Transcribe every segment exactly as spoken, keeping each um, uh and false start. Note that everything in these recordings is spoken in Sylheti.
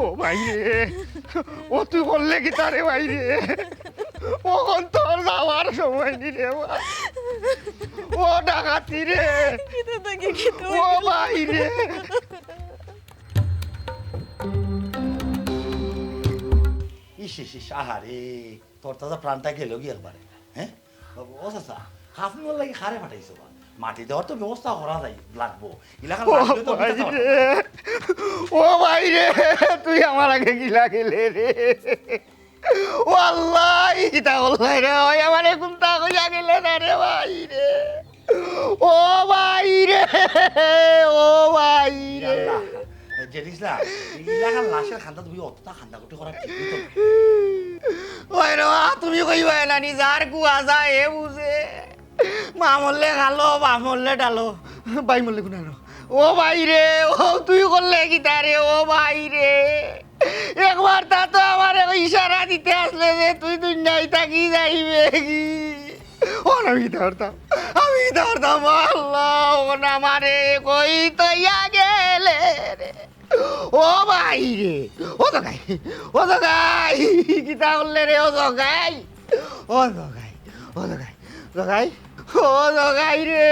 ও ভাই রে, ও তুই করলে কিতা রে ভাই রে? অখন তোর যাওয়ার সময় নি রে ভাই। ও ডাকাতি রে। কিতা থাকি কিতা ও ভাই রে। ইস, ইস, ইস, আহারে, তোর তাজা প্রাণটা গেল কি একবারে, হ্যাঁ? ও চাচা, কাফন লাগি কারে পাঠাইছো বা? মাটি দেওয়ার তো ব্যবস্থা করা যায়, লাগবো। ইলাখান ও লাগলে তো ভাই রে, ও ভাই রে, তুই আমার আগে কিলা গেলে রে? ও আল্লাহ, ই কিতা করলে রে? ওই আমারে কুন্তা কইয়া গেলে না রে ভাই রে। ও ভাই রে, ও ভাই রে। আল্লাহ, জেড ইসলাম, ইলাখান লাশের কান্দা তুমি অতটা কান্দাকুটি করার ঠিক তো। ওই রে বা, তুমি কইবায় না নি, যার কুয়া যায় হে বুঝে। মা মরলে খালো, বাপ মরলে ডালো, ভাই মরলে গুনালো। ও ভাই রে, ও তুই করলে কিতা রে? ও ভাই রে, একবার তা তো আমারে ইশারা দিতে আসলে যে তুই দুনিয়াই থাকি যাইবে কি? ও না, আমি কিতা করতাম, আমি কিতা করতাম, আল্লাহ, ও না আমারে কই তো ইয়া গেলে রে। ও ভাই রে, ও জগাই, ও জগাই, কিতা করলে রে, ও জগাই, ও জগাই, ও জগাই, জগাই, ও জগাই রে।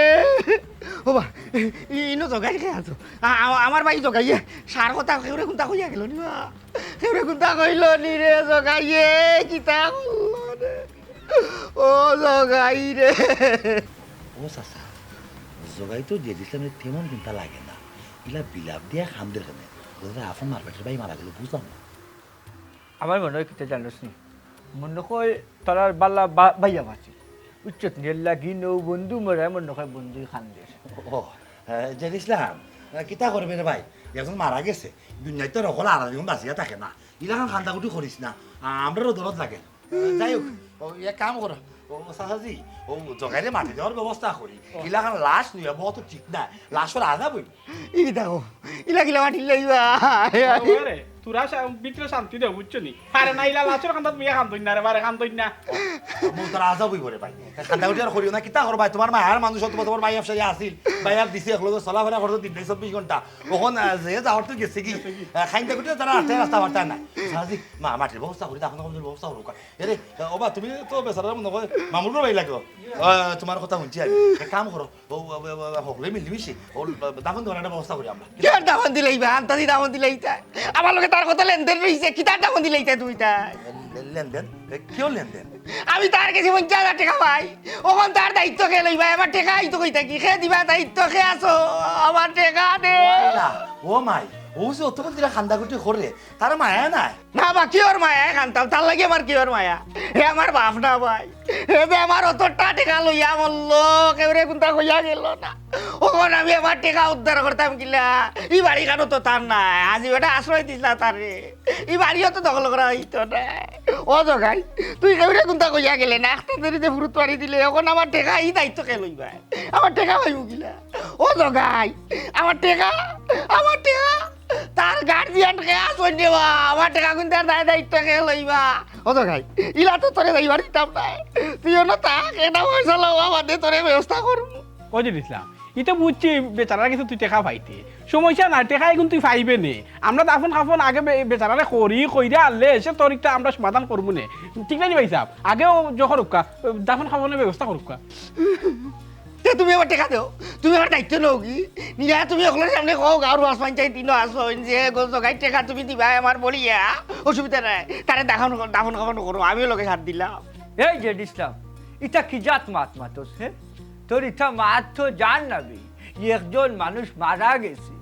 ও বা, ই-, ইনো জগাই কে আছো? আ-, আ-, আমার ভাই জগাইয়ে সার কথা কেউরে কুন্তা কইয়া গেল নি বা? কেউরে কুন্তা কইল নি রে জগাইয়ে? কিতা করল রে? ও জগাই রে। ও চাচা, জগাই তো জেড ইসলামরে তেমন কুন্তা লাগে না। ইলা বিলাপ দিয়া কান্দের কেনে? বোধহয় আপন মারপেটের ভাই মারা গেল, বুঝলাম না। আমার মনে হয় কিতা জানোস নি? মনে হয় তারার বালা বা-, বাইয়া বাঁচি। উচ্চত নিয়ে লাগি নৌ বন্ধু মরায় মনে হয় বন্ধুই কান্দের। ও, আহ, জেড ইসলাম, আহ, কিতা করবে রে ভাই? একজন মারা গেছে। দুনিয়াত তো হকল আড়াল জীবন বাঁচিয়া থাকে না। ইলাখান কান্দাকুটি করিস না। আ-, আমরারও দরদ লাগে। যাই হোক, ও, এক কাম করো। ও, চাচাজি, ও, জগাইরে মাটি দেওয়ার ব্যবস্থা করি। ও। ইলাখান লাশ নিয়ে বওয়া তো ঠিক না। লাশর আজাব অইব। ই দেখো, ইলা কিলা মাটি লইবা। ওরে, তোরা শা-, ভিতরে শান্তি দেও, বুঝছো নি? পারে না, ইলা লাশর কান্দাত মিয়া কান্দইন না রে, বারে কান্দইন না। ও, তোরা আজাব অইব রে ভাই। কান্দাকুটি আর করিও না, কিতা করবায়? তোমার মায়ার মানুষ অথবা তোমার ভাই আফসারি আছিল। ভাই আর দিছে, একলগে চলাফেরা করতে দিন নাই চব্বিশ ঘন্টা। অখন, আহ, যে যাওয়ার তো গেছে কি? গেছে কি? আহ, কান্দাকুটি তারা আটে রাস্তা বার্তা নাই। চাচাজি, মা, মাটির ব্যবস্থা করি, দাফন কাফনের ব্যবস্থা করুক। এরে, ও বা, তুমি তো বেচারার মনে হয় মামুর ঘর ভাই লাগো। আহ, তোমার কথা শুনছি আমি। এক কাম করো, ও, ও, ও, ও, হকলে মিলিমিশি, ও, দাফন দেওয়ার একটা ব্যবস্থা করি আমরা। কিতার দাফন দিলাইবা? আন্তাজি দাফন দিলাইতা। আমার লগে তার কত লেনদেন রইছে, কিতার দাফন দিলাইতা তুমি তাই? লে-, লেনদেন? এ, কিয় লেনদেন? আমি তার গেছে পঞ্চাশ হাজার টেকা পাই, অখন তার দায়িত্ব কে লইবা? আমার টেকা আইতো কই থাকি? কে দিবা দায়িত্ব? কে আছো? আমার টেকা দে। ও মাই, ও যে অতক্ষণ ধরে কান্দাকুটি করে, তার মায়া নাই। না বা, কিওর মায়ায় কান্তাম? তার লাগি আমার কিওর মায়া? হে আমার বাপ না ভাই, হে যে আমার অতটা টেকা লইয়া মরলো, কেউরে কুন্তা কইয়া গেল না। অখন আমি আমার টেকা উদ্ধার করতাম কিলা? ই বাড়িখানও তো তার নায়, আজি বেটা আশ্রয় দিছলা তারে, ই বাড়িও তো দখল করা অইতো নায়। ও জগাই, তুই কেউরে কুন্তা কইয়া গেলে না, একটা দেরিতে ফুরুত পাড়ি দিলে, অখন আমার টেকা ই দায়িত্ব কে লইবা? আমার টেকা পাইমু কিলা? ও জগাই, আমার টেকা, আমার টেকা। তার গার্জিয়ান কে আছইন রে বা, আমার টেকা কুন্তা তার দায় দায়িত্ব কে লইবা? ও জগাই, ইলা তো তোরে যাইবার দিতাম নায়। তুই অনো থাক, একটা পয়সা লওয়া বাদে তোরে ব্যবস্থা করমু। ও জেড ইসলাম, ইতা বুঝছি বেচারার গেছে তুই টেকা পাইতে। সমস্যা নাই, টেকা ইগুন তুই পাইবে নে। আমরা দাফন কাফন আগে বে-, বেচারারে করি, কইরা আনলে এসে তোর ইটা আমরা সমাধান করমু নে। ঠিক না নি ভাই সাহেব? আগে ও জো করুক্কা, দাফন কাফনের ব্যবস্থা করুক্কা। তে তুমি আমার টেকা দেও, তুমি আমার দায়িত্ব নেও কি? নিয়া তুমি হকলর সামনে কও, গাঁওর ওয়াজ পঞ্চায়েত ইনো আছইন যে গো জগাই টেকা তুমি দিবায় আমার বলিয়া, অসুবিধা নাই। তারে দাফন, দাফন কাফন করো, আমিও লগে সাথ দিলাম। এই জেড ইসলাম, ইটা কি জাত মাত মাতস, হে? তোর ইটা মাত তো জান না বে। একজন মানুষ মারা গেছে,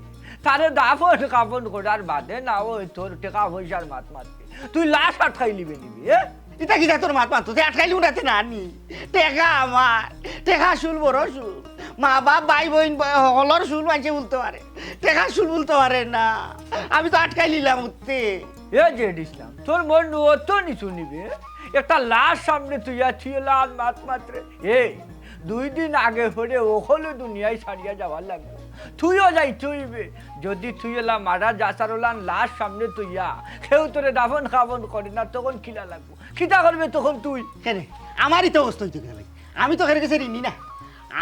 তারে দাফন কাফন করার বাদে না অয় তোর টেকা পয়সার মাত মাতবে। তুই লাশ আটকাইলিবে নি বে, হে? ইটা কি জাতর মাত মাতো? তে আটকাইলিমু না তে না নি। টেকা আমার, টেকা শুল বড় শুল। মা বাপ, ভাই বইন, ব-, হকলর শুল মানষে বুলতো পারে। টেকা শুল বুলতো পারে না। আমি তো আটকাইলিলাম উত্তে। এ জেড ইসলাম, তোর মন অত নিচু নি বে? একটা লাশ সামনে তুইয়া থুইয়া লাশ মাত মাতরে। এই, দুই দিন আগে পরে অকলউ দুনিয়াই ছাড়িয়া যাওয়ার লাগবো। তুইও যাইতে অইবে। যদি তুই এলা মারা যাস আর অলান লাশ সামনে তুইয়া কেউ তোরে দাফন কাফন করে না, তখন কিলা লাগবো? কিতা করবে তখন তুই? কেনে? আমারই তো অবস্থা অইতো গেলে। আমি তো কেউর গেছে ঋণী না।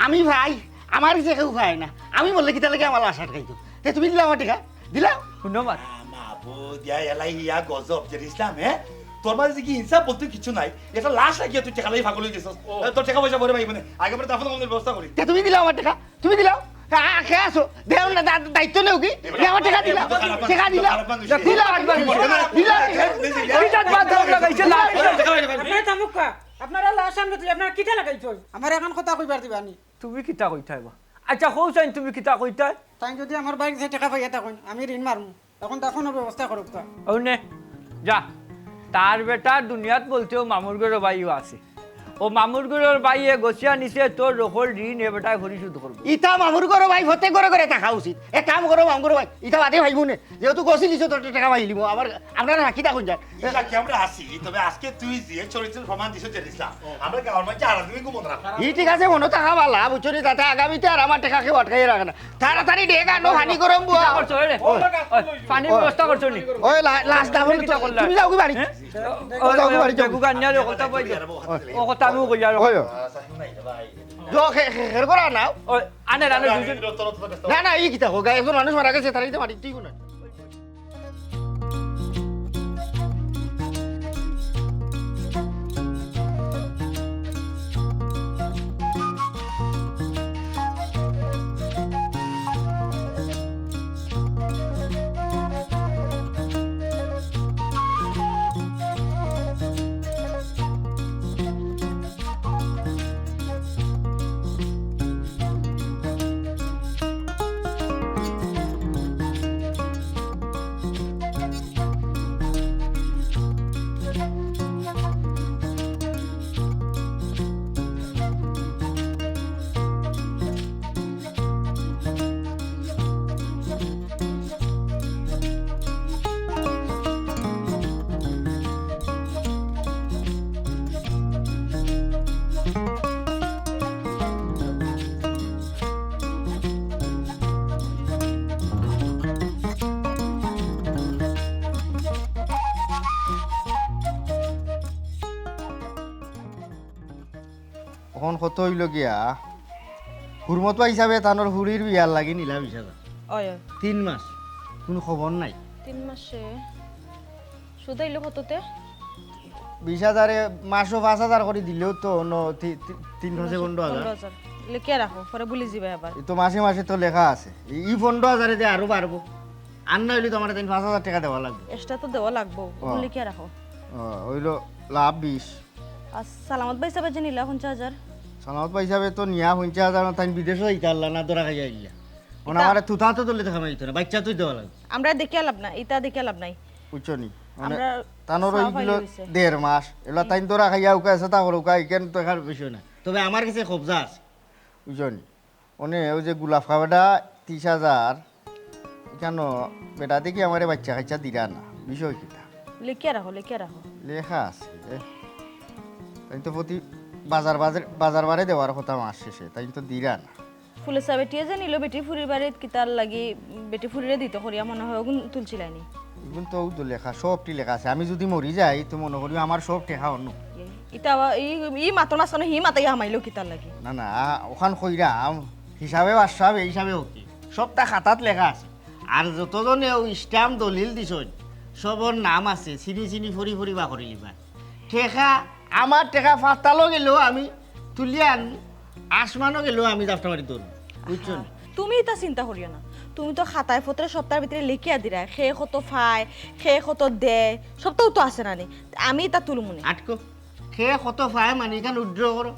আমি ভাই, আমার গেছে কেউ পায় না। আমি মরলে কিতা লাগি আমার লাশ আটকাইতো? তে তুমি দিলাও আমার টেকা? দিলাও? হুনো মাত। আ, মা, ও দিয়া এলাই ইয়া গজব, জের ইসলাম, হে? তোর মাঝে কি ইনসাফ বলতে কিছু নাই? একটা লাশ রাখিয়া তুই টেকা লাগি পাগল অইগেছস। তোর টেকা পয়সা পরে পাইবো না। আগে আমরা দাফন কাফনের ব্যবস্থা করি। তে তুমি দিলাও আমার টেকা, তুমি দিলাও। আ, আ, কে আছো? দেও না, দা-, দায়িত্ব নেও কি? দে আমার টেকা দিলাও। টেকা দিলাও। দিলাও, দিলাও। কিতা বাদ ধরো লাগাইছে না? আপনারা থামুক্কা। আপনারা লাশ আনবে তুই, আপনারা কিতা লাগাইছো? আমার এখন কথা কইবার দিবানি। তুমি কিতা কইতায় বা? আচ্ছা, কও চাইন তুমি কিতা কইতায়? তাইন যদি আমার বাইক যে টেকা পাইয়া থাকইন, আমি ঋণ মারমু। এখন দাফনের ব্যবস্থা করুক্কা। অউ নে, যা। তার বেটা দুনিয়াত বলতে অউ মামুর ঘরর ভাইও আছে। অউ মামুর ঘরর ভাইয়ে গছিয়া নিছে, তোর হকল ঋণ হে বেটায় পরিশোধ করবো। ইতা মামুর ঘরর ভাই, প্রত্যেক ঘরে ঘরে থাকা উচিত। এক কাম করো মামুর ঘরর ভাই, ইতা বাদে পাইবো নে। যেহেতু গছি নিছো, তোর টেকা পাইলিমু। আবার আপনারা বাকি থাকইন যান। ইতা কি আমরা আছি? তবে আজকে তুই যে চরিত্রের প্রমাণ দিছস জের ইসলাম, আমরা গাঁওর মাঝে আর দিন ঘুমন রাখ। ই ঠিক আছে, মনো থাকা বালা, বুঝছো নি? তাতে আগামীতে আর আমার টেকা কেউ আটকাইয়া রাখে না। তাড়াতাড়ি ডেগ আনো, পানি গরম বুয়া। কিতা করছো রে? ওই, ওই, পানির ওই। ব্যবস্থা করছো নি? ওই লা-, লাশ দাফন তুমি কিতা করলা? তুমি যাও কি বাড়ি? হ্যাঁ? ওই, যাও কি ওই, বাড়ি, যাও। বেগুগা নিয়া যাও, কথা কই যাও। ও কথা আমিও কই যাও। ওই, ওই। যাও, খে-, খে-, খের করা নাও। ওই, আনে, আনে, দুজন। না, না, ই কিতা কও, একজন মানুষ মারা গেছে, তারা ইতা বাড়ি, ঠিক না। অখন কত অইলো গিয়া? হুরমত ভাই হিসাবে তানর হুড়ির বিয়ার লাগি নিলা বিশ হাজার। অয়, অয়। তিন মাস, কুনু খবর নাই। তিন মাসে সুদ আইলো কততে? বিশ হাজারে মাসো পাঁচ হাজার করি দিলেও তো অনো তি-, তি-, তিন পাঁচে পনরো হাজার। পনরো হাজার। লেখিয়া রাখো, পরে ভুলি যিবায় আবার। ই তো মাসে মাসে তো লেখা আছে। ই, ই পনরো হাজারে যে আরো বাড়বো। আর না অইলে তো আমারে তাইন পাঁচ হাজার টেকা দেওয়া লাগবো। Extra তো দেওয়া লাগবো, ও। লেখিয়া রাখো। ও, অইলো লাভ বিশ। আর সালামত ভাই হিসাবে যে নিলা পঞ্চাশ হাজার? সালামত ভাই হিসাবে তো নিয়া পঞ্চাশ হাজার না, তাইন বিদেশো যাইতা পারলা না, ধরা খাইয়া আইলা। অখন ইতা আমারে তুতা তো তুলে দেখা মাইতো না, বাইচ্চা তুই দেওয়া লাগবো। আমরা দেখিয়া লাভ নাই, ইতা দেখিয়া লাভ নাই। বুঝছো নি? মানে, আমরা তানর অইগেলো দেড় মাস। এলা তাইন ধরা খাইয়া উকা আছে, তা করো উকা, ইখান তো এখান বিষয় না। তবে আমার গেছে কবজা আছে, বুঝছো নি? অনে অউ যে গোলাপ খাবাটা ত্রিশ হাজার, ইখানো বেটা দেখি আমারে বাইচ্চা কাইচ্চা দিরা না, বিষয় কিতা? লেখিয়া রাখো, লেখিয়া রাখো। লেখা আছে, এ। তাইন তো প্রতি বাজার, বাজার, বাজার বারে দেওয়ার কথা মাস শেষে, তাইন তো দিরা না। ফুলেছা বেটিয়ে যে নিলো বেটি ফুরির বাড়িত কিতার লাগি, বেটি ফুরিরে দিতো করিয়া মনে অয় অগুন তুলছিলায়নি। ইগুন তো অউ তো লেখা, সবটি লেখা আছে। আমি যুদি মরি যাই, তো মনো করিও আমার সব টেকা অনো। ইতা আবার ই, ই মাতর মাঝখানো হি মাতাইয়া হামাইলো কিতার লাগি? না, না, আ, অখান কইরাম, হিসাবে বাদশা, এই হিসাবে অকি। সবটা খাতাত লেখা আছে। আর যতজনে অউ stamp দলিল দিছইন, সবর নাম আছে, চিনি চিনি ফড়ি ফড়ি বার করিলিবা। টেকা, আমার টেকা পাতালো গেলেও আমি তুলিয়া আনমু, আসমানো গেলেও আমি জাপটা মারি ধরমু, বুঝছো নি? তুমি ইতা চিন্তা করিও না, তুমি তো খাতায় পত্রে সপ্তাহর ভিতরে লেখিয়া দিরায়, কে কত পায়, কে কত দেয়, সবটাউ তো আছে না নি? আমি ইতা তুলমু নে। আটকো, কে কত পায় মানে ইখান withdraw করো।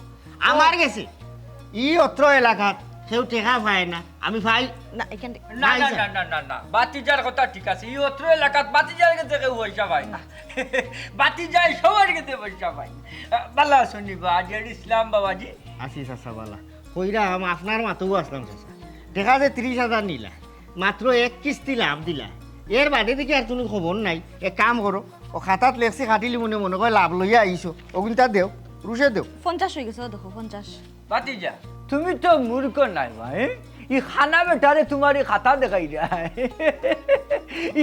আমার গেছে ই অত্র এলাকাত কেউ টেকা পায় না, আমি পাই। না, ইখান না, না, না, না, না, না। ভাতিজার কথা ঠিক আছে। ই অত্র এলাকাত ভাতিজার গেছে কেউ পয়সা পায় না। ভাতিজায় সবার গেছে পয়সা পায়। আহ, ভালা আছো নি বা, আজিয়ার ইসলাম বাবাজি? আছি চাচা, ভালা। কইরাম, আপনার মাতোউ আসলাম চাচা। টেকা যে ত্রিশ হাজার নিলা, মাত্র এক কিস্তি লাভ দিলা, এর বাদে দেখি আর কুনু খবর নাই। এক কাম করো, অউ খাতাত লেখছি কাটিলিমু নে, মনো কয় লাভ লইয়া আইছো, অগুনতা দেও, রুশে দেও। পঞ্চাশ অইগেছে, অউ দেখো, পঞ্চাশ। ভাতিজা, তুমি তো মূর্খ নায় বা, এ? ই কানা বেটারে তুমার ই খাতা দেখাইরায়।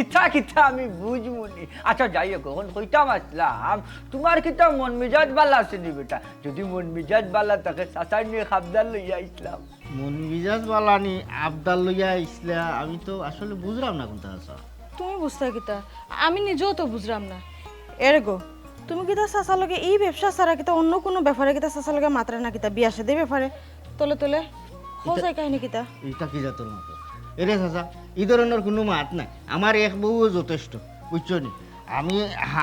ইতা কিতা আমি বুঝমু নি। আচ্ছা, যাই হউক, অখন কইতাম আছলাম, তুমার কিতা মন মিজাজ ভালা আছে নি বেটা? যুদি মন মিজাজ ভালা থাকে, চাচায় নি আবদার লইয়া আইছলাম। মন মিজাজ ভালা নি আবদার লইয়া আইছলা, আমি তো আসলে বুঝরাম না কুনতা চাচা। তুমি বুঝতায় কিতা? আমি নিজেও তো বুঝরাম না। এরে গো, তুমি কিতা চাচার লগে ই ব্যবসা ছাড়া কিতা অন্য কুনু ব্যাপারে কিতা চাচার লগে মাতরায় না কিতা, বিয়া শাদির ব্যাপারে? তলে তলে ইতা- হোজাই কাহিনী কিতা? ইতা কি জাতর মাত? এরে চাচা, ই ধরনর কুনু মাত নাই। আমার এক বউও যথেষ্ট, বুঝছো নি? আমি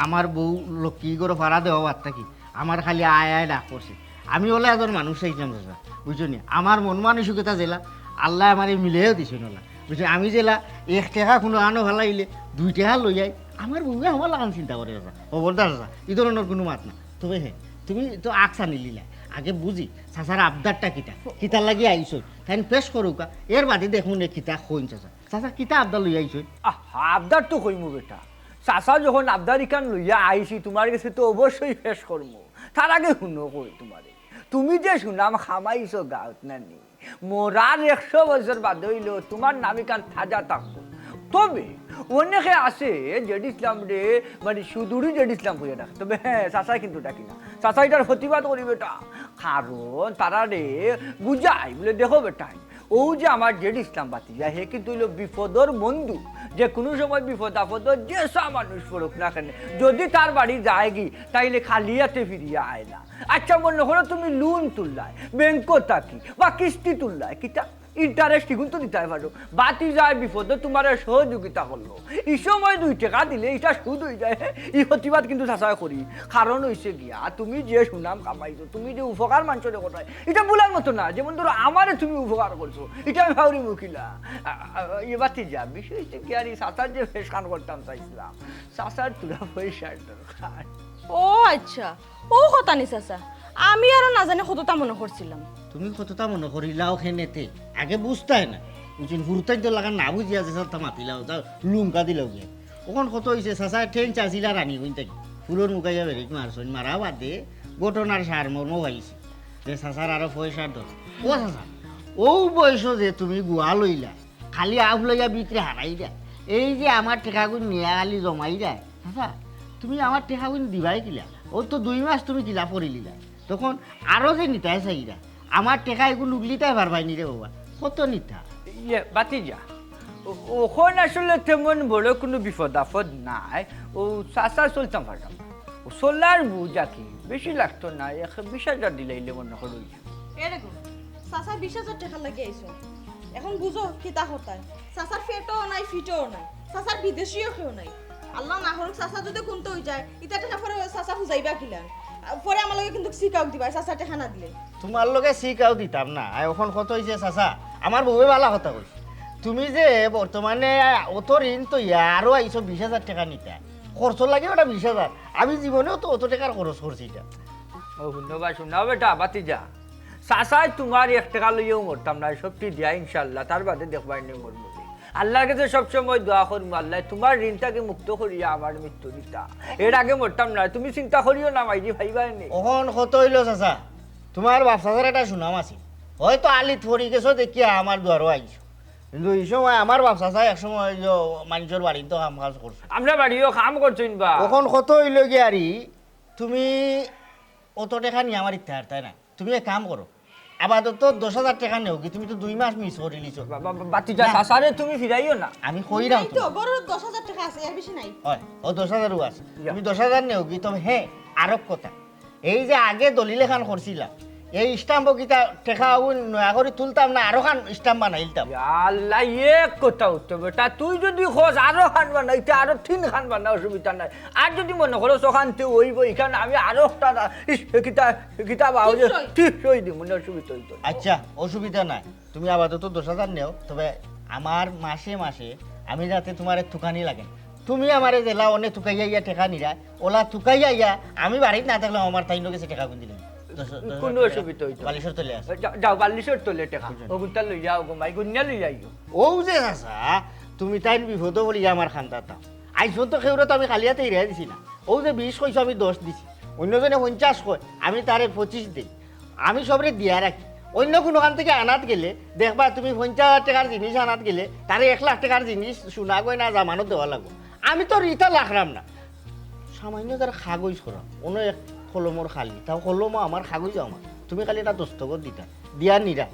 আমার বউ লক্ষ্মী ঘরো ফাড়া দেওয়া বাদ থাকি আমার খালি আয় আয় ডাক পড়ছে। আমি অলা এজন মানুষ চাইছলাম চাচা, বুঝছো নি? আমার মন মানসিকতা যেলা, আল্লায় আমারে মিলাইয়া দিছইন অলা, বুঝছো? আমি যেলা এক টেকা কুনু আনো ফালাইলে দুই টেকা লই আই, আমার বউয়ে আমার লাখান চিন্তা করে চাচা। খবরদার চাচা, ই ধরনর কুনু মাত না। তবে হে, তুমি তো আগ ছানি লিলায়, আগে বুঝি চাচার আবদারটা কিতা, কিতার লাগি আইছইন, তাইন পেশ করউক্কা, এর বাদে দেখমু নে কিতা কইন চাচা। চাচা, কিতা আবদার লইয়া আইছইন? আহ, আবদার তো কইমু বেটা। চাচা যখন আবদার ইখান লইয়া আইছি, তুমার গেছে তো অবশ্যই পেশ করমু। তার আগে হুনো কই তুমারে, তুমি যে সুনাম কামাইছো গাউত নানি, মরার একশো বছর বাদে অইলেও তুমার নাম ইখান তাজা থাকবো। তবে অনেকে আছে জেড ইসলামরে, মানে, সুদুরি জেড ইসলাম কইয়া ডাকে। তবে হ্যাঁ, চাচায় কিন্তু ডাকি না। চাচায় ইটার প্রতিবাদ করি বেটা। কারণ তারারে বুঝাই বলে, দেখো বেটা, অউ যে আমার জেড ইসলাম ভাতিজা, হে কিন্তু অইলো বিপদর বন্ধু। যে কুনু সময় বিপদ আপদো যেছা মানুষ পড়ুক না কেনে, যদি তার বাড়ি যায়গি, তাইলে খালি আতে ফিরিয়া আয় না। আচ্ছা, মনো করো তুমি loan তুললায় ব্যাংকো থাকি, বা কিস্তি তুললায়, কিতা interest ইগুন তো দিতায় পারো। ভাতিজায় বিপদো তুমারে সহযোগিতা করলো, ই সময় দুই টেকা দিলে ইটা সুদ অইযায়। ই প্রতিবাদ কিন্তু চাচায় করি। কারণ অইছে গিয়া, তুমি যে সুনাম কামাইছো, তুমি যে উপকার মানষরে কররায়, ইটা ভুলার মতো না। যেমন ধরো, আমারে তুমি উপকার করছো, ইটা আমি পাউরিমু কিলা? আ, আ, এ ভাতিজা, বিষয় অইছে কি, আর ই চাচার যে পেশখান করতাম চাইছলাম, চাচার থুড়া পয়সার দরকার। ও আচ্ছা, অউ কথা নি চাচা, আমি আরো না জানি কততা মনো করছিলাম। তুমি কততা মনো করিলাও কেনে তে? আগে বুঝতায় না, বুঝছইন? হুরুতাইন্তর লাখান না বুঝিয়া যেতা মাতিলাও, তা লুমকা দিলাও গিয়া। অখন কত অইছে, চাচায় ঠেন চাচিলা রানি কইন থাকি ফুলর মুখাইয়া বেরিক মারছইন, মারা বাদে ঘটনার সারমর্ম পাইছি যে চাচার আরো পয়সার দরকার। ও চাচা, অউ বয়সো যে তুমি গুয়া লইলা, খালি আফ লইয়া ভিতরে হারাইরা, এই যে আমার টেকাগুন নিয়া খালি জমাইরা, চাচা, তুমি আমার টেকাগুন দিবায় কিলা? অউ তো দুই মাস তুমি কিলা পড়িলিলা, তখন আরো যে নিতায় চাইরা, আমার টেকা ইগুন উগলিতায় পারবায় নি রে বাবা, কত নিতা? ইয়ে, ভাতিজা, অ-, অখন আসলে তেমন বড় কুনু বিপদ আপদ নাই, অউ চাচা চলতাম পারতাম। অউ চলার বুঝা কি, বেশি লাগতো না, এক বিশ হাজার দিলাইলে মনো করো অইযিবো। এরে গো, চাচায় বিশ হাজার টেকার লাগি আইছইন, অখন বুঝো কিতা করতায়। চাচার পেটো নাই, ফিটো নাই, চাচার বিদেশিও কেউ নাই। আল্লায় না করুক, চাচা যদি কুন্তা অইযায়, ইতা টেকা পরে চাচা বুঝাইবা কিলান? পরে আমার লগে কিন্তু সিকাউক দিবায়, চাচায় টেকা না দিলে। তুমার লগে সিকাউক দিতাম না। আর অখন কত অইছে চাচা, আমার বউয়ে ভালা কথা কইছে। তুমি যে বর্তমানে অত ঋণ থইয়া আরো আইছো বিশ হাজার টেকা নিতা, খরচর লাগি ওটা বিশ হাজার, আমি জীবনেও তো অত টেকার খরচ করছি ইটা। ও হুনো বা, হুনো বেটা, ভাতিজা, চাচায় তুমার এক টেকা লইয়াও মরতাম না, সবটি দিয়া ইনশাআল্লাহ, তার বাদে দেখবায় নে মরমু। আল্লার গেছে সব সময় দোয়া করমু, আল্লায় তুমার ঋণ থাকি মুক্ত করিয়া আমার মৃত্যু দিতা। এর আগে মরতাম না, তুমি চিন্তা করিও না, মাইজি পাইবায় নে। অখন কত অইলো চাচা, তুমার বাপ চাচার একটা সুনাম আছিল, হয়তো আলিত পড়ি গেছো দেখিয়া আমার দুয়ারো আইছো, কিন্তু ই সময় আমার বাপ চাচায় এক সময় অইলো মানষর বাড়িত কাম কাজ করছে। আমরার বাড়িও কাম করছইন বা। অখন কত অইলো গিয়া রে, তুমি অত টেকা নিয়া আমার ইতা হারতায় না। তুমি এক কাম করো, আপাতত দশ হাজার টেকা নেওগি, তুমি তো দুই মাস মিস করিলিছো। বা-, বা-, বা-, ভাতিজা, না। চাচারে তুমি ফিরাইও না। আমি কইরাম নাই তো, তো। ঘরো দশ হাজার টেকা আছে, এর বেশি নাই। অয়, অউ দশ হাজারউ আছে। ইয়া। তুমি দশ হাজার নেওগি, তবে হ্যাঁ, আরক কথা। এই যে আগে দলিল এখান করছিলা, এই স্ট্যাম্প কিতা টেকা অউ নয়া করি তুলতাম না, আরো খান স্ট্যাম্প বানাইলতাম। ইয়া আল্লাহ, এক কথা উত্তর বেটা, তুই যদি কস আরো খান বানাইতে, আরো তিন খান বানা, অসুবিধা নাই। আর যদি মনো করো অখানতে অইবো, ইখান আমি আরো একটা দা-, ইস, কিতা, কিতা বা, অউ যে, টিপসই। টিপসই দিমু, অসুবিধা অইতো না। আচ্ছা, অসুবিধা নাই, তুমি আপাতত দশ হাজার নেও, তবে আমার মাসে মাসে আমি যাতে তুমারে তুকানি লাগে, তুমি আমারে যেলা অনে তুকাইয়া ইয়া টেকা নিরায়, অলা তুকাইয়া ইয়া আমি বাড়িত না থাকলেও আমার তাইনর গেছে টেকাগুন দিলাইও। দশ, দশ হাজার কুনু টেকা অসুবিধা অইতো না। বালিশর তলে আছে। যাও, যাও, বালিশর তলে টেকা। বুঝলাম। অগুতা লইয়া, অগু মাই গুনিয়া লইয়া আইও। অউ যে চাচা, তুমি তাইন বিপদো পড়িয়া আমার কান্দাত আও। আইজ পর্যন্ত কেউরে তো আমি খালি আতে ফিরাই দিছি না। অউ যে বিশ কইছো, আমি দশ দিছি। অইন্যজনে পঞ্চাশ কয়, আমি তারে পঁচিশ দেই। আমি সবরে দিয়া রাখি। অইন্য কুনুখান থাকি আনাত গেলে দেখবা, তুমি পঞ্চাশ হাজার টেকার জিনিস আনাত গেলে তারে এক লাখ টেকার জিনিস, সোনা গয়না, জামানত দেওয়া লাগবো। আমি তো ইতা রাখরাম না, সামান্য তার কাগজ করা, অনো এক কলমর খালি, তাও কলমও আমার, কাগজও আমার। তুমি খালি একটা দস্তখত দিতা, দিয়া নিরা,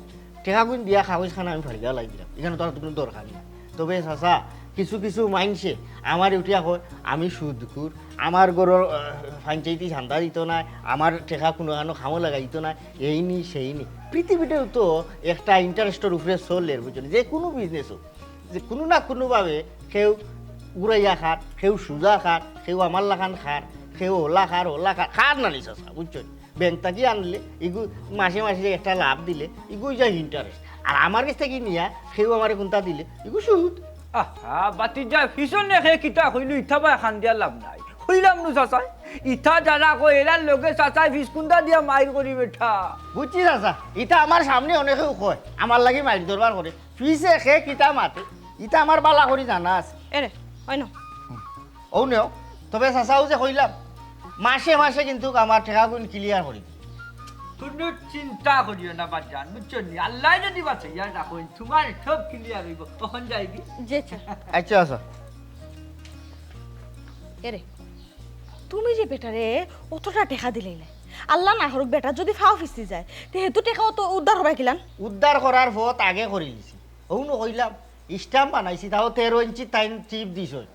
টেকাগুন দিয়া কাগজ খান আমি ফাড়িয়া লাই দিলাম, ইখান তো আর কুনু দরকার নাই। তবে চাচা, কিছু কিছু মাইনষে আমারে উঠিয়া কয়, "আমি সুদখুর, আমার ঘরর, আহ, পঞ্চায়েতি চান্দা দিতো নায়, আমার টেকা কুনুখানো কামো লাগাইতো নায়, এইনি সেইনি।" পৃথিবীটাও তো একটা interest-র উপরে চলের, বুঝছো নি? যে কুনু business হোক, যে কুনু না কুনুভাবে কেউ ঘুরাইয়া খার, কেউ সুজা খার, কেউ আমার লাখান খার, কেউ ওলা খার, ওলা খার, খার না নি চাচা, বুঝছো নি? ব্যাংক থাকি আনলে, ইগু মাসে মাসে একটা লাভ দিলে, ইগু অইযায় interest। আর আমার গেছ থাকি নিয়া কেউ আমারে কুন্তা দিলে, ইগু সুদ। আহা, বাতিজা, পিছনে কে কিতা কইলো, ইতা বায় কান্দিয়া লাভ নাই। কইলাম নু চাচায়, ইতা যারা কয়, এরার লগে চাচায় ফিস কুন্তা দিয়া মাইর করি বেটা। বুঝছি চাচা, ইতা আমার সামনে অনেকেউ কয়, আমার লাগি মাইর দরবার করে। পিছে কে কিতা মাতে, ইতা আমার বালা করি জানা আছে। এরে, অয় না। অউ নেও, তবে চাচাও যে কইলাম, মাসে মাসে কিন্তু আমার টেকাগুন clear করি দিও। কুনু চিন্তা করিও না বাজান, বুঝছো নি? আল্লায় যুদি বাচাইয়া রাখইন, তুমার সব clear অইবো। অখন যাইগি? জি, আচ্ছা। আচ্ছা, আচ্ছা। এরে, তুমি যে বেটারে অতটা টেকা দিলাইলায়, আল্লা না করুক বেটা যুদি ফাও ফিসি যায়, তে হেতু টেকাও তো উদ্ধার করবায় কিলান? উদ্ধার করার পথ আগে করি দিছি। অউ নু কইলাম, stamp বানাইছি, তাও তেরো ইঞ্চি তাইন chip দিছইন।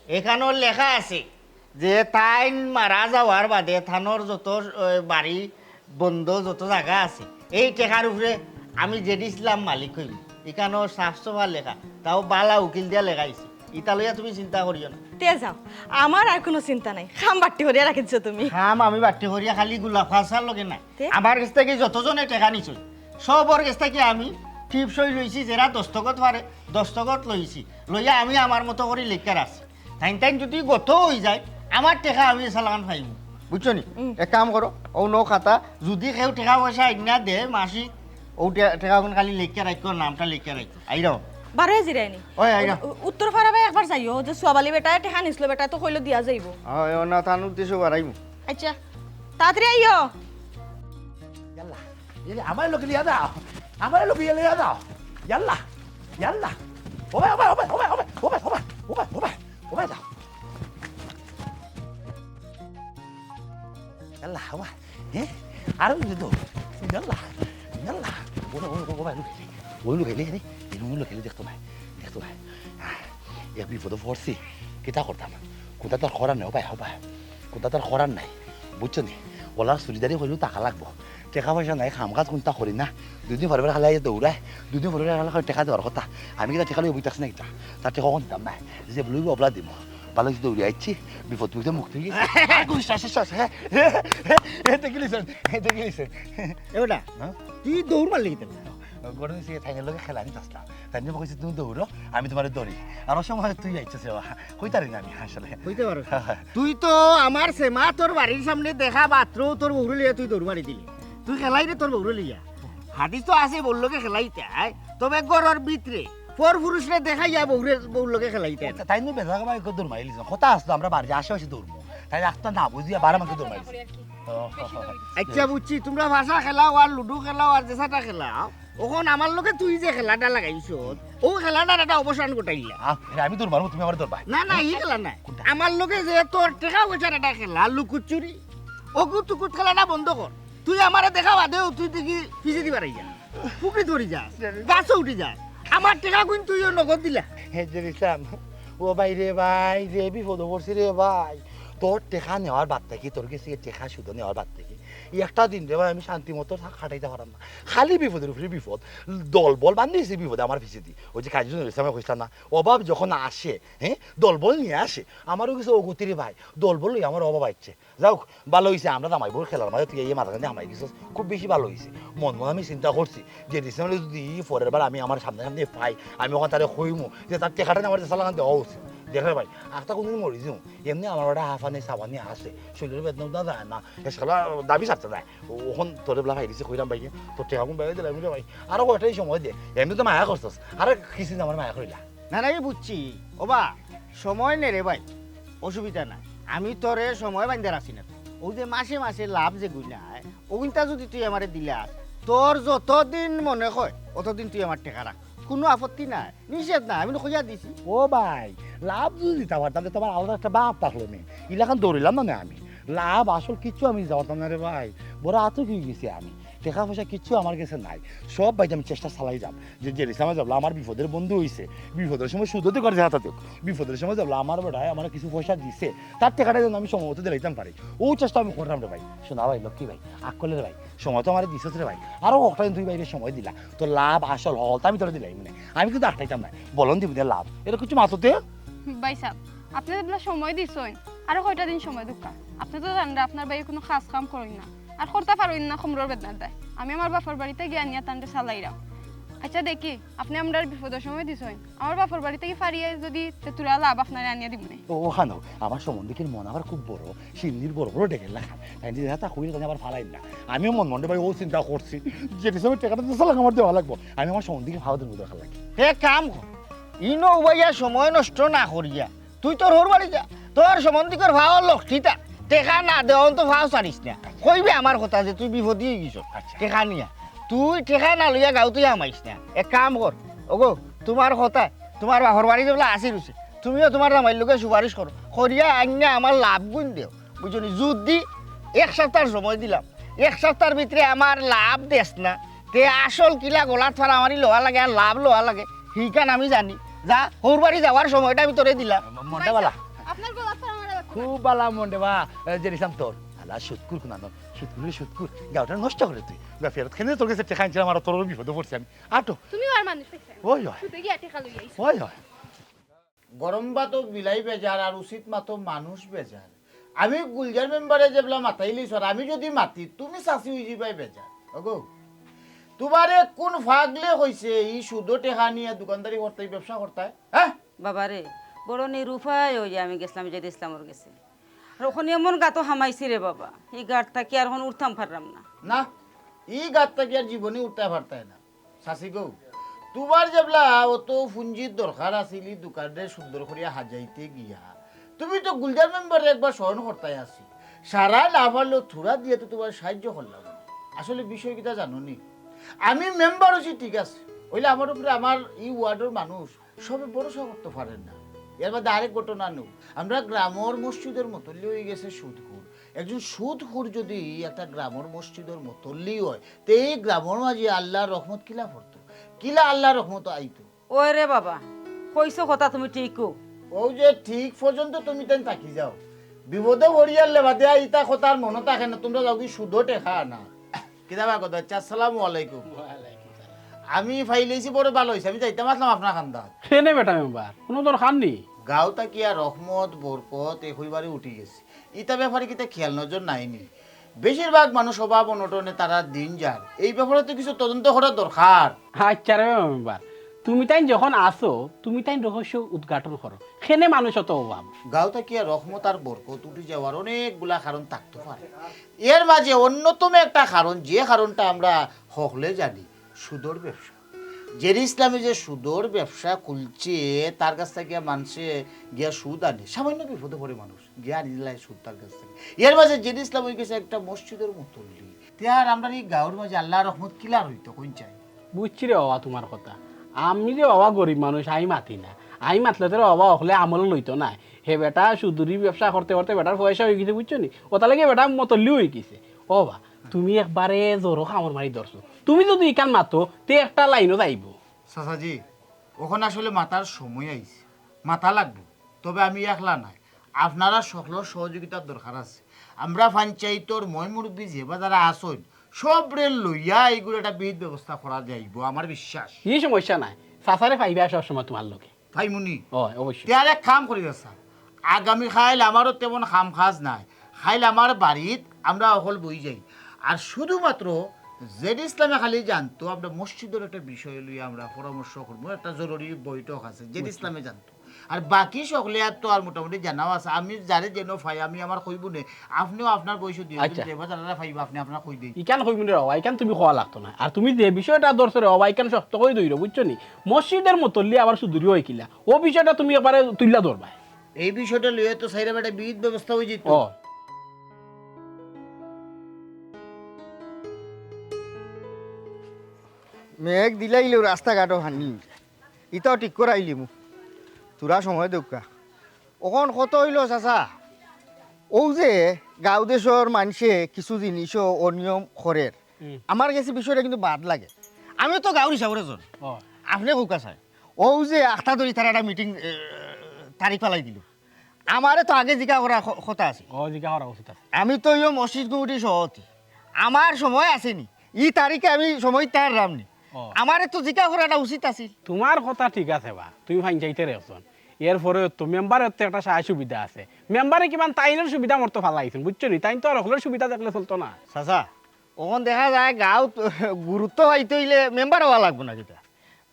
এখানো লেখা আছে, যে তাইন মারা যাওয়ার বাদে তানর যত, এ, বাড়ি বন্ধ যত জাগা আছে, এই টেকার উপরে আমি জেড ইসলাম মালিক অইমু। ইখানো সাফ সাফা লেখা, তাও বালা উকিল দিয়া লেখাইছে। ইতা লইয়া তুমি চিন্তা করিও না। তে যাও, আমার আর কুনু চিন্তা নাই। কাম বাট্টি করিয়া রাখিছো তুমি। কাম আমি বাট্টি করিয়া খালি গোলাপ খাসার লগে নায়। তে? আমার গেছ থাকি যতজনে টেকা নিছইন, সবর গেছ থাকি আমি টিপ সই লইছি, যেরা দস্তখত পারে, দস্তখত লইছি। লইয়া আমি আমার মতো করি লেখিয়া রাখছি। তাইন তাইন যুদি গত অইযায়, আমার টেকা আমি এসালাখান পাইমু। বুঝছো নি? হুম। এক কাম করো, অউ নও খাতা, যুদি কেউ টেকা পয়সা আইনা দে, মাসি, অউ টে-, টেকাগুন খালি লেখিয়া রাখিও, নামটা লেখিয়া রাখিও। আইরাম। বারোয় জিরায়নি। ওই, আইরাম। উ-, উ-, উত্তর ফাড়া বায় একবার যাইও, যে সোয়াব আলী বেটায় টেকা নিছলো, বেটায় তো কইলো দিয়া যাইবো। অয়, অয়, না, তান উদ্দেশ্য বাড়াইমু। আচ্ছা, তাড়াতাড়ি আইও। ইয়াল্লা, এরে, আমারে লগে লইয়া যাও, আমারে লগে লইয়া যাও। ইয়াল্লা, ইয়াল্লা। ও ভাই, ও ভাই, ও ভাই, ও ভাই, ও ভাই, ও ভাই, ও ভাই, ও ভাই, ও ভাই, যাও। ইয়াল্লা, ও ভাই, হ্যাঁ? আরো দৌড়। ইয়াল্লা, ইয়াল্লা। ও ভাই, ও ভাই, ও ভাই, লুকাইলে, ও লুকাইলে, রে, এরকম লুকাইলে দেখতো না, দেখতো না। আহ, এ বিপদো পড়ছি, কিতা করতাম? কুন্তা তো আর করার নাই, ও ভাই, ও ভাই। কুন্তা তো আর করার নাই, বুঝছো নি? অলার চুড়িদারি কইলেও টাকা লাগবো। টেকা পয়সা নাই, কাম কাজ কুন্তা করি না। দুই দিন পরে পরে খালি আইয়া দৌড়ায়, দুই দিন পরে পরে খালি টেকা দেওয়ার কথা। আমি কিতা টেকা লইয়া বই থাকছি না কিতা? তার টেকা কখন দিতাম না, যে বলবি অবলা দিমু। ভালা অইছে দৌড়ি আইছি, বিপদ বিপদে মুক্তি অইগেছি। আর গুলি শ্বাস, শ্বাস, হ্যাঁ। এ, এ, এ, দেখি লিছেন, এ, দেখি লিছেন। এ বেটা, হ্যাঁ? তুই দৌড় মারলি কিতা? গরম অইছে, তাইনর লগে খেলানি আসলাম। তাইন কইছে, "তুমি দৌড়ো, আমি তুমারে ধরি।" আর অউ সময় তুই আইছস, এ বা। কইতারি না আমি আসলে। কইতে পারো। তুই তো আমার সেমা তোর বাড়ির সামনে দেখা মাত্র তোর বউরে লইয়া তুই দৌড় মারি দিলি। তুই খেলাইরে তোর বউরে লইয়া। হাদিস তো আছে বউর লগে খেলাইতে, আয়। তবে ঘরর ভিতরে পর পুরুষরে দেখাইয়া বউরে, বউর লগে খেলাইতে। আচ্ছা, তাইন বেজাগ ভাই কো দৌড় মারি লিছেন। কথা আসলো আমরা বাড়ির আশেপাশে দৌড়মু। তাইন রাস্তা না বুঝিয়া বারো আমাকে দৌড় মারি। ও, আচ্ছা, বুঝছি, তুমরা পাশা খেলাও আর লুডু খেলাও আর যেসাটা খেলাও। অখন আমার লগে তুই যে খেলাটা লাগাইছস, অউ খেলাটার একটা অবসান ঘটাইলা। আহ, এরে, আমি দৌড় মারমু, তুমি আমারে ধরবায়। না, না, ই খেলা নায়। কুনটা? আমার লগে যে তোর টেকা পয়সার একটা খেলা, লুকুচুরি, অগুত তুকুত খেলাটা বন্ধ কর। তুই আমারে দেখা বাদেউ তুই দেখি পিছেদি বারই যা, পুকুরিত পড়ি যা, গাছো উঠি যা। আমার টেকাগুন তুইও নগদ দিলা। হে জেরিসাম, ও ভাই রে ভাই রে, বিপদো পড়ছি রে ভাই। তোর টেকা নেওয়ার বাদ থাকি, তোর গেছে টেকা সুদো নেওয়ার বাদ থাকি, একটা দিন রে ভাই আমি শান্তি মতো থা-, কাটাইতাম পারলাম না। খালি বিপদর উপরে বিপদ। দলবল বান্ধি দিছে বিপদে আমার পিছেদি। অউ যে কাজী নজরুল ইসলামে কইছলা না, অভাব যখন আসে, হ্যাঁ, দলবল নিয়া আসে। আমারও কিছু অগতি রে ভাই, দলবল লইয়া আমার অভাব আইছে। যাউক, ভালা অইছে, আমরা জামাই বউর খেলার মাঝে তুই এই মাঝখানে হামাই গেছস, খুব বেশি ভালা অইছে। মনে মনে আমি চিন্তা করছি যে রিসেন্টলি যুদি পরের বার আমি আমার সামনে সামনে পাই, আমি অখন তারে কইমু যে তার টেকাটা আমার সালাখান দেওয়া উচিত। দেখ রে ভাই, আখতা কুনদিন মরি যাইমু, এমনে আমার বেটা হাফানি সাবানি আছে, শরীলর বেদনা উদা যায় না, হেসকালা দাবি ছাড়তে যায়। অখন তোরে বলা ভাই দিছি কইরাম ভাই, তোর টেকাগুন ভাই দিলাম রে ভাই, আরো কয়টাই সময় দে, এমনে তো মায়া করছস, আরো কিছু আমার মায়া করিলা। না, না, ই বুঝছি। ওবা, সময় নে রে ভাই, অসুবিধা নাই। আমি তোরে সময় বাইন্ধা রাখছি না। অউ যে মাসে মাসে লাভ যেগুন আয়, অগুনতা যুদি তুই আমারে দিলাস, তোর যতদিন মনে কয়, অতদিন তুই আমার টেকা রাখ। কুনু আপত্তি নাই, নিষেধ নাই, আমি তো কইয়া দিছি। ও ভাই, লাভ যুদি দিতা পারতাম, তে তুমার আলাদা একটা বাপ থাকলো নে। ইলাখান দৌড়িলাম না, না আমি। লাভ আসল কিচ্ছু আমি দিতা পারতাম না রে ভাই, বড় আতঙ্ক অইগেছি আমি। টেকা পয়সা কিচ্ছু আমার গেছে নাই। সব বাইতে আমি চেষ্টা চালাই যাম। যে, যে ইসলামে যাবলা আমার বিপদের বন্ধু অইছে, বিপদের সময় সুদও তো করে হাতাতে হোক, বিপদের সময় যাবলা আমার বেটায় আমার কিছু পয়সা দিছে, তার টেকাটা যেন আমি সময় মতো দিলাইতাম পারি। অউ চেষ্টা আমি কররাম রে ভাই। শোনা ভাই, লক্ষ্মী ভাই, আকলের ভাই, সময় তো আমারে দিছস রে ভাই। আরো একটা দিন তুই ভাইরে সময় দিলা, তো লাভ আসল হকলতা আমি তোরে দিলাই মানে। আমি কিন্তু আটকাইতাম না, বলন দিবি দে লাভ। এটা কিছু মাততে। ভাইসাব, আপনে যেবলা সময় দিছইন, আরো কয়টা দিন সময় দেউক্কা। আপনে তো জানরা আপনার ভাইয়ে কুনু কাজ কাম করইন না, আর করতা পারইন না কোমরর বেদনার দায়। আমি আমার বাপর বাড়িত গিয়া আনিয়া তানরে চালাইরাম। আইচ্ছা দেখি, আপনে আমরার বিপদর সময় দিছইন, আমার বাপর বাড়ি থাকি ফারিয়া যদি তে থুড়া লাভ আপনারে আনিয়া দিমুনে। ও, অখানো, আমার সম্বন্ধিকর মন আবার খুব বড়, সিন্নির বড় বড় ডেগের লাখান। তাইন যদি তা কইরা তাইন আবার ফালাইন না। আমিও মনে মনে ভাই অউ চিন্তা করছি, যে হিসাবে টেকাটা দিছে লাগে আমার দেওয়া লাগবো। আমি আমার সম্বন্ধিকর ফাও দিমু দরকার লাগে। হে কাম কর, ইনো উবাইয়া সময় নষ্ট না করিয়া তুই তোর হউর বাড়ি যা, তোর সম্বন্ধিকর ফাও লক্ষ্মীতা, টেকা না দেওয়া তো ফাও ছাড়িস না। কইবে আমার কথা যে তুই বিপদি অইগেছস, আচ্ছা। টেকা নিয়া। তুই টেকা না লইয়া গাঁওত হামাইস না। এক কাম কর, ওগো, তুমার কথা, তুমার বাপর বাড়ি যেবলা আসি রইছে, তুমিও তুমার জামাইর লগে সুপারিশ করো, করিয়া আনিয়া আমার লাভ গুন দেও, বুঝছো নি? যুদি এক সপ্তাহর সময় দিলাম, এক সপ্তাহর ভিতরে আমার লাভ দেস না, তে আসল কিলা গলাত ফাড়া মারি লওয়া লাগে আর লাভ লওয়া লাগে, হিখান আমি জানি। যা, হউর বাড়ি যাওয়ার সময়টা আমি তোরে দিলাম। মন্ডে বালা। আপনার গলাত ফাড়া মারা লাগতো না। খুব বালা মন্ডে বা, এ, জেরিসাম তোর। আলা সুদখুর কুনানো, সুদখুর রে সুদখুর, গাঁওটা নষ্ট করে তুই। বা ফেরত খেলে তোর গেছে টেকা আনছিলাম, আর তোর বিপদে পড়ছি আমি। আটো। তুমি আর মানুষ পাইছো না। ওই, ওই। সুদে গিয়া টেকা লই আইছো। ওই, ওই। গরম ভাতো বিলাই বেজার আর উচিত মাতো মানুষ বেজার। আমি গুলজার মেম্বারে যেবলা মাতাইলি স্যার, আমি যদি মাতি, তুমি চাচি অই যিবায় বেজার। ওগো, তুমারে কুন ফাগলে কইছে ই সুদো টেকা নিয়া দোকানদারি করতায়, ব্যবসা করতায়? হ্যাঁ? বাবারে, বড় নিরুপায় অইয়া আমি গেছলাম জেড ইসলামর গেছে। আর অখন এমন গাতো হামাইছি রে বাবা, ই গাত থাকি আর অখন উঠতাম পাররাম না। না, ই গাত থাকি আর জীবনে উঠতায় পারতায় না। চাচি গো, তুমার যেবলা অত পুঞ্জির দরকার আছিল, ই দোকানরে সুন্দর করিয়া হাজাইতে গিয়া, তুমি তো গুলজার মেম্বাররে একবার স্মরণ করতায় আছি। সারা না পারলেও থুড়া দিয়া তো তুমার সাহায্য করলাম। আসলে বিষয় কিতা জানো নি? আমি মেম্বার অইছি ঠিক আছে, অইলে আমার উপরে আমার ই ওয়ার্ডর মানুষ সবে ভরসা করতো পারের না। এর বাদে আরেক ঘটনা নেও, আমরা গ্রামর মসজিদর মতল্লি অইগেছে সুদখুর। একজন সুদখুর যদি একটা গ্রামর মসজিদর মতল্লি অয়, তে ই গ্রামর মাঝে আল্লার রহমত কিলা পড়তো, কিলা আল্লার রহমত আইতো? ওই রে বাবা, কইছো কথা তুমি ঠিকউ। অউ যে ঠিক পর্যন্ত তুমি তাইন থাকি যাও, বিপদো পড়িয়ার লেবাদে ইতা কথা আর মনো থাকে না, তুমরা যাওগি সুদো টেকা আনা। কিতা বা কথা হচ্ছে? আসসালামু আলাইকুম। ওয়ালাইকুম সালাম। আমি পাইলাইছি, বড় ভালা অইছে, আমি যাইতাম আছলাম আপনার কান্দাত। কেনে বেটা মেম্বার, কুনু দরকার নি? গাঁও থাকিয়া রহমত, বরকত, এ কইবারে উঠি গেছে। ইতা ব্যাপারে কিতা খেয়াল নজর নাই নি? বেশিরভাগ মানুষ অভাব অনটনে তারার দিন যার, এই ব্যাপারে তো কিছু তদন্ত করার দরকার। আচ্ছা রে মেম্বার, তুমি তাইন যখন আছো, তুমি তাইন রহস্য উদ্ঘাটন করো, কেনে মানুষ অত অভাব? গাঁও থাকিয়া রহমত আর বরকত উঠি যাওয়ার অনেকগুলা কারণ থাকতো পারে। এর মাঝে অন্যতম একটা কারণ, যে কারণটা আমরা হকলে জানি, সুদর ব্যবসা। জেড ইসলামে যে সুদর ব্যবসা খুলছে, তার কাছ থাকিয়া মানষে গিয়া সুদ আনে, সামান্য বিপদো পড়ে মানুষ, গিয়া আনি লায় সুদ তার কাছ থাকি। এর মাঝে জেড ইসলাম অইগেছে একটা মসজিদর মতল্লি। তে আর আমরার ই গাঁওর মাঝে আল্লার রহমত কিলা রইতো, কইন চাই? বুঝছি রে বাবা তুমার কথা। আমি রে বাবা গরিব মানুষ, আমি মাতি না। আমি মাতলে তো রে বাবা হকলে আমলো লইতো নায়। হে বেটা সুদুরি ব্যবসা করতে করতে বেটার পয়সা অইগেছে, বুঝছো নি? অতার লাগি বেটা মতল্লি অইগেছে। ও বা, তুমি একবারে জোরো কামড় মারি ধরছো। তুমি যদি ইখান মাতো, তে একটা লাইনও যাইবো। চাচাজি, অখন আসলে মাতার সময় আইছে, মাতা লাগবো। তবে আমি একলা নায়, আপনারা সকলর সহযোগিতার দরকার আছে। আমরা পঞ্চায়েতর ময়-মুরব্বি যেবা যারা আছইন, সবরে লইয়া ইগুর একটা বিহিত ব্যবস্থা করা যাইবো, আমার বিশ্বাস। ই সমস্যা নাই, চাচারে পাইবা সবসময় তুমার লগে। পাইমুনি? অয়, অবশ্যই। তে আর এক কাম করি চাচা, আগামী কাইল আমারও তেমন কাম কাজ নাই, কাইল আমার বাড়িত আমরা হকল বই যাই। আর শুধুমাত্র জেড ইসলামে খালি জানতো, আমরা মসজিদর একটা বিষয় লইয়া আমরা পরামর্শ করমু, একটা জরুরি বৈঠক আছে, জেড বুঝছি। ইসলামে জানতো। আর বাকি সকলে আর তো আর মোটামুটি জানাও আছে, আমি যারে যেন পাই, আমি আমার কইবো নে, আপনেও আপনার বয়সে দুই একজন আচ্ছা। ড্রাইভার যারা পাইবা, আপনে আপনার কই দেই। ইখান কইবো নে বাবা, ইখান তুমি কওয়া লাগতো না। আর তুমি যে বিষয়টা ধরছো রে বাবা, ইখান শক্ত করি ধরো, বুঝছো নি? মসজিদর মতল্লি আবার সুদুরি অয় কিলা, অউ বিষয়টা তুমি একবারে তুইল্লা ধরবায়। এই বিষয়টা লইয়া তো চাইরাম একটা বিহিত ব্যবস্থা অই যাইতো। ও। মেঘ দিলাইলেও রাস্তাঘাটও পানি, ইতাও ঠিক করাইলিমু। থুড়া সময় দেউক্কা। অখন কথা অইলো চাচা, অউ যে গাঁও দেশর মানষে কিছু জিনিসও অনিয়ম করের, আমার গেছে বিষয়টা কিন্তু বাদ লাগে। আমিও তো গাঁওর হিসাবর একজন। আপনে কউক্কা চাই, অউ যে আখতা ধরি তারা একটা মিটিং তারিখ ফালাই দিল, আমারে তো আগে জিকা করার ক-, কথা আছিল। ও, জিকা করা উচিত আছিল। আমি তো ইয়ো মসজিদ কমিটির সভাপতি, আমার সময় আছে নি? ই তারিখে আমি সময় তার রামনি। ও। আমারে তো জিকা করাটা উচিত আছিল। তুমার কথা ঠিক আছে বা, তুমি পঞ্চায়েতর একজন, এরপরেও তো মেম্বারর তো একটা সায় সুবিধা আছে। মেম্বারে কিমান তাইনর সুবিধা মতো ফালাইছইন, বুঝছো নি? তাইন তো আর হকলর সুবিধা দেখলে চলতো না। চাচা, অখন দেখা যায় গাঁওত গুরুত্ব পাইতে অইলে মেম্বার অওয়া লাগবো না কিতা?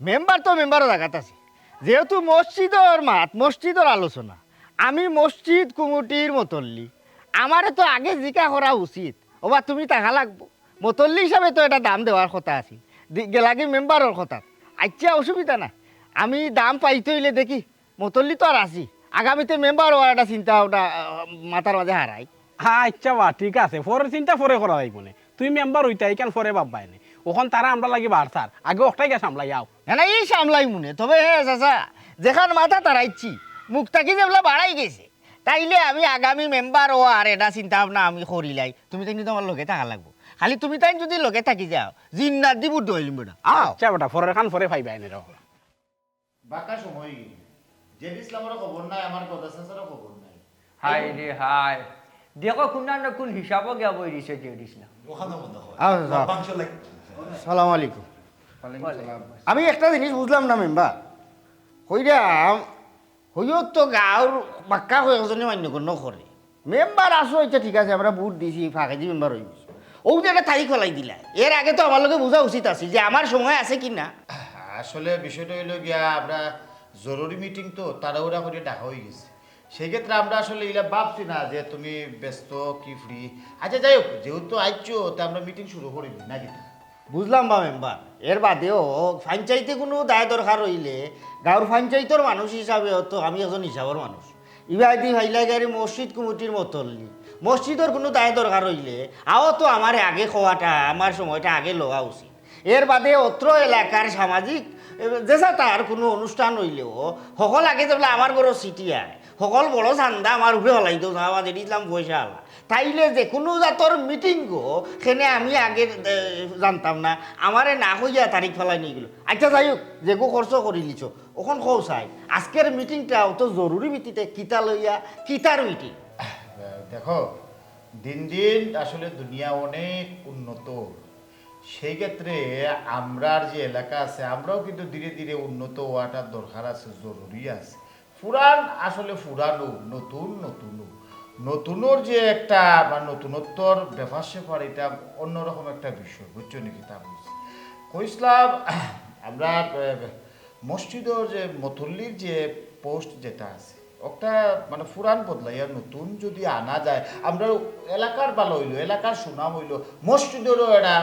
মেম্বার তো মেম্বারর জাগাত আছে। যেহেতু মসজিদর মাত, মসজিদর আলোচনা, আমি মসজিদ কমিটির মতল্লি, আমারে তো আগে জিকা করা উচিত। ওবা, তুমি থাকা লাগবো। মতল্লি হিসাবে তো এটা দাম দেওয়ার কথা আছিল। দি-, গেলাগি মেম্বারর কথা। আচ্ছা, অসুবিধা না। আমি দাম পাইতে অইলে দেখি, মতল্লি তো আর আছি। আগামীতে মেম্বার অওয়ার একটা চিন্তা ভাবনা, আহ, মাথার মাঝে হারাই। আচ্ছা বা, ঠিক আছে, পরের চিন্তা পরে করা যাইবো নে। তুমি মেম্বার অইতায়, ইখান পরে ভাববায় নে। অখন তারা আমরার লাগি বাড়তার, আগে অকটাই গিয়া সামলাই আও। না, না, ই সামলাইমু নে। তবে হে চাচা, যেখান মাথা তারাইছি, মুখ থাকি যেবলা বাড়াই গেছে, তাইলে আমি আগামী মেম্বার অওয়ার এটা চিন্তা ভাবনা আমি করিলাই। তুমি তাইন কিন্তু আমার লগে থাকা লাগবো। খালি তুমি তাইন যদি লগে থাকি যাও, জিন্নাত দি ভোট দিলাইমু বেটা। আও। আচ্ছা বেটা, পরের খান পরে পাইবায় নে রে। বাক্কা সময় গেল। জেড ইসলামরও খবর নাই, আমার গদা চাচারও খবর নাই। হায় রে হায়, দেখো কুন না কুন হিসাবও গিয়া বই দিছে জেড ইসলাম। ওখানে মনে হয়। আচ্ছা, আচ্ছা। লভ্যাংশ লাগে। সালাম আলাইকুম। ওয়ালাইকুম সালাম। আমি একটা জিনিস বুঝলাম না মেম্বার, কইরাম, হইও তো গাঁওর বাক্কা কয়েকজনে মান্যগণ্য করে। মেম্বার আসো, ইটা ঠিক আছে, আমরা ভোট দিছি, ফাঁকেদি মেম্বার অই গেছি। অউ যে একটা তারিখ ফালাই দিলা, এর আগে তো আমার লগে বুঝা উচিত আছিল যে আমার সময় আছে কি না। আসলে বিষয়টা অইলো গিয়া, আমরা জরুরি মিটিং তো, তাড়াহুড়া করি ডাকা অই গেছে। সেই ক্ষেত্রে আমরা আসলে ইলা ভাবছি না যে তুমি ব্যস্ত কি ফ্রি। আচ্ছা, যাই হোক, যেহেতু আইছো, তে আমরা মিটিং শুরু করি দিই, নাকি তা? বুঝলাম বা মেম্বার, এর বাদেও পঞ্চায়েতে কুনু দায় দরকার অইলে গাঁওর পঞ্চায়েতর মানুষ হিসাবে তো আমি একজন হিসাবর মানুষ। ইবায়দি ফাইলা গাড়ি মসজিদ কমিটির মতল্লি, মসজিদর কুনু দায় দরকার অইলে আও তো আমারে আগে কওয়াটা, আমার সময়টা আগে লওয়া উচিত। এর বাদে অত্র এলাকার সামাজিক, এ, যেসা তার কুনু অনুষ্ঠান অইলেও হকল আগে যেবলা আমার ঘরো চিঠি আয়, হকল বড় চান্দা আমার উপরে ফালাই দেও, আমার জেড ইসলাম পয়সা আলা। তাইলে যে কুনু জাতর মিটিংও, কেনে আমি আগে, এ, জানতাম না, আমারে না কইয়া তারিখ ফালাই নিয়া গেল। আচ্ছা, যাই হোক, যেগু খরচ করিলিছো, অখন কও চাই, আজকের মিটিংটা অত জরুরি ভিত্তিতে কিতা লইয়া, কিতার মিটিং? দেখো, দিন দিন আসলে দুনিয়া অনেক উন্নত, সেই ক্ষেত্রে আমরার যে এলাকা আছে, আমরাও কিন্তু ধীরে ধীরে উন্নত অওয়াটা দরকার আছে, জরুরি আছে। পুরান আসলে পুরানউ, নতুন নতুনউ। নতুনর যে একটা বা নতুনত্বর ব্যাপার স্যাপার, এটা অন্যরকম একটা বিষয়, বুঝছো নি কিতা বলছি? কইছিলাম, আমরা, আহ, মসজিদর যে মতল্লির যে পোস্ট যেটা আছে, ওটা মানে পুরান বদলাইয়া নতুন যদি আনা যায়, আমরা এলাকার ভালা অইলো, এলাকার সুনাম অইলো, মসজিদরও একটা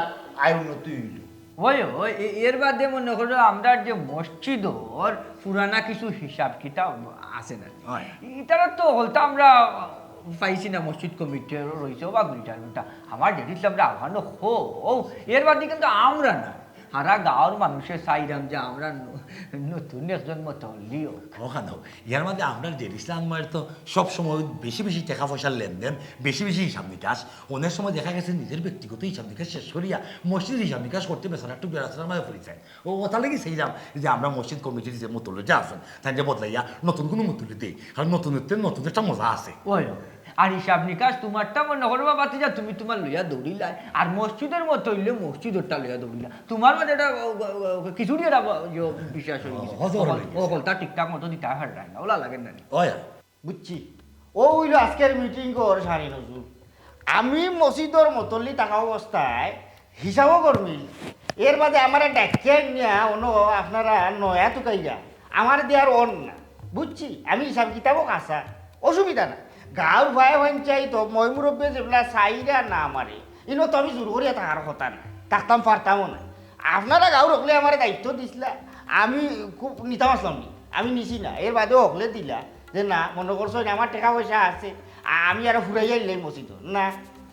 আয় উন্নতি অইলো। ওই, ওই, এ-, এর বাদে মনে করো আমরার যে মসজিদর পুরানা কিছু হিসাব কিতাব আছে না? হয়। ইতারা তো হকলতা আমরা পাইছি না, মসজিদ কমিটির রইছে বা গুলটার গুলটা। আমার জেড ইসলামরে আহ্বান কও, এর বাদে কিন্তু আমরা না। সারা গাঁওর মানুষে চাইরাম যে আমরা ন-, নতুন একজন মতল্লি অউক। অখানো, ইয়ার মাঝে আমরার জেড ইসলামর তো সব সময় বেশি বেশি টেকা পয়সার লেনদেন, বেশি বেশি হিসাব নিকাশ। অনেক সময় দেখা গেছে নিজের ব্যক্তিগত হিসাব নিকাশ শেষ করিয়া মসজিদর হিসাব নিকাশ করতে বেচারা একটু বেড়াচেরার মাঝে পড়ি যায়। ও, ওটার লাগি চাইলাম যে আমরা মসজিদ কমিটির যে মতল্লি যে আছেন, তাইনরে বদলাইয়া নতুন কুনু মতল্লি দেই, কারণ নতুনত্বর নতুন একটা মজা আছে। ওই, ওই। আর হিসাব নিকাশ তুমারটা মনে করো বাবা, তুই যা, তুমি তুমার লইয়া দৌড়িলাই, আর মসজিদর মতল্লি মসজিদরটা লইয়া দৌড়িলা। তুমার মাঝে এটা, ও, ও, ও, খিচুড়ি এটা, ও, ইয়ে, বিশ্বাস অই গেছে। হজর অই গেছে। হকলতা ঠিকঠাক মতো দিতা পাররায় না, ওলা লাগে না নি? ওই। বুঝছি। অউ অইলো আজকের মিটিংর সারি নজুর। আমি মসজিদর মতল্লি থাকা অবস্থায় হিসাবও করমিল। এর বাদে আমারে ডাকিয়া নিয়া অনো আপনারা নয়া তুকাইয়া আমারে দিয়ার অন না। বুঝছি, আমি হিসাব কিতাবও খাসা, অসুবিধা না। গাঁওর ভাই পঞ্চায়েত, ময় মুরব্বি যেবলা চাইরা না আমারে, ইনো তো আমি জোর করিয়া থাকার কথা না, থাকতাম পারতামও না। আপনারা গাঁওর হকলে আমারে দায়িত্ব দিছলা, আমি খুব নিতাম আছলাম নি, আমি নিছি না। এর বাদেও হকলে দিলা যে না, মনো করছো যে আমার টেকা পয়সা আছে, আ-, আমি আরো ফুরাইয়া দিলাই মসজিদ। না,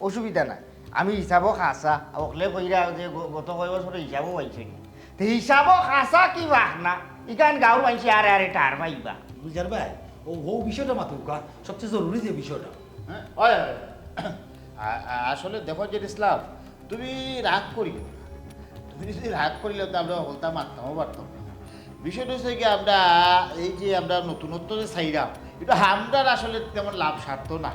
অসুবিধা নাই, আমি হিসাবও খাসা, হকলে কইরা যে গ-, গত কয় বছরর হিসাবও পাইছি না। তে হিসাবও খাসা কি বাহ না, ইখান গাঁওর মানষে আরে আরে টার পাইবা। বুঝার ভাই, ও, ও বিষয়টা মাতুক্কা, সবচেয়ে জরুরি যে বিষয়টা। হ্যাঁ? ওই, ওই, ওই। আ-, আ-, আসলে দেখো জেড ইসলাম, তুমি রাগ করিও না। তুমি যদি রাগ করিলে তো আমরা হকলতা মাততামও পারতাম না। বিষয়টা অইছে কি, আমরা এই যে আমরা নতুনত্ব যে চাইরাম, ইটা আমরার আসলে তেমন লাভ স্বার্থ না।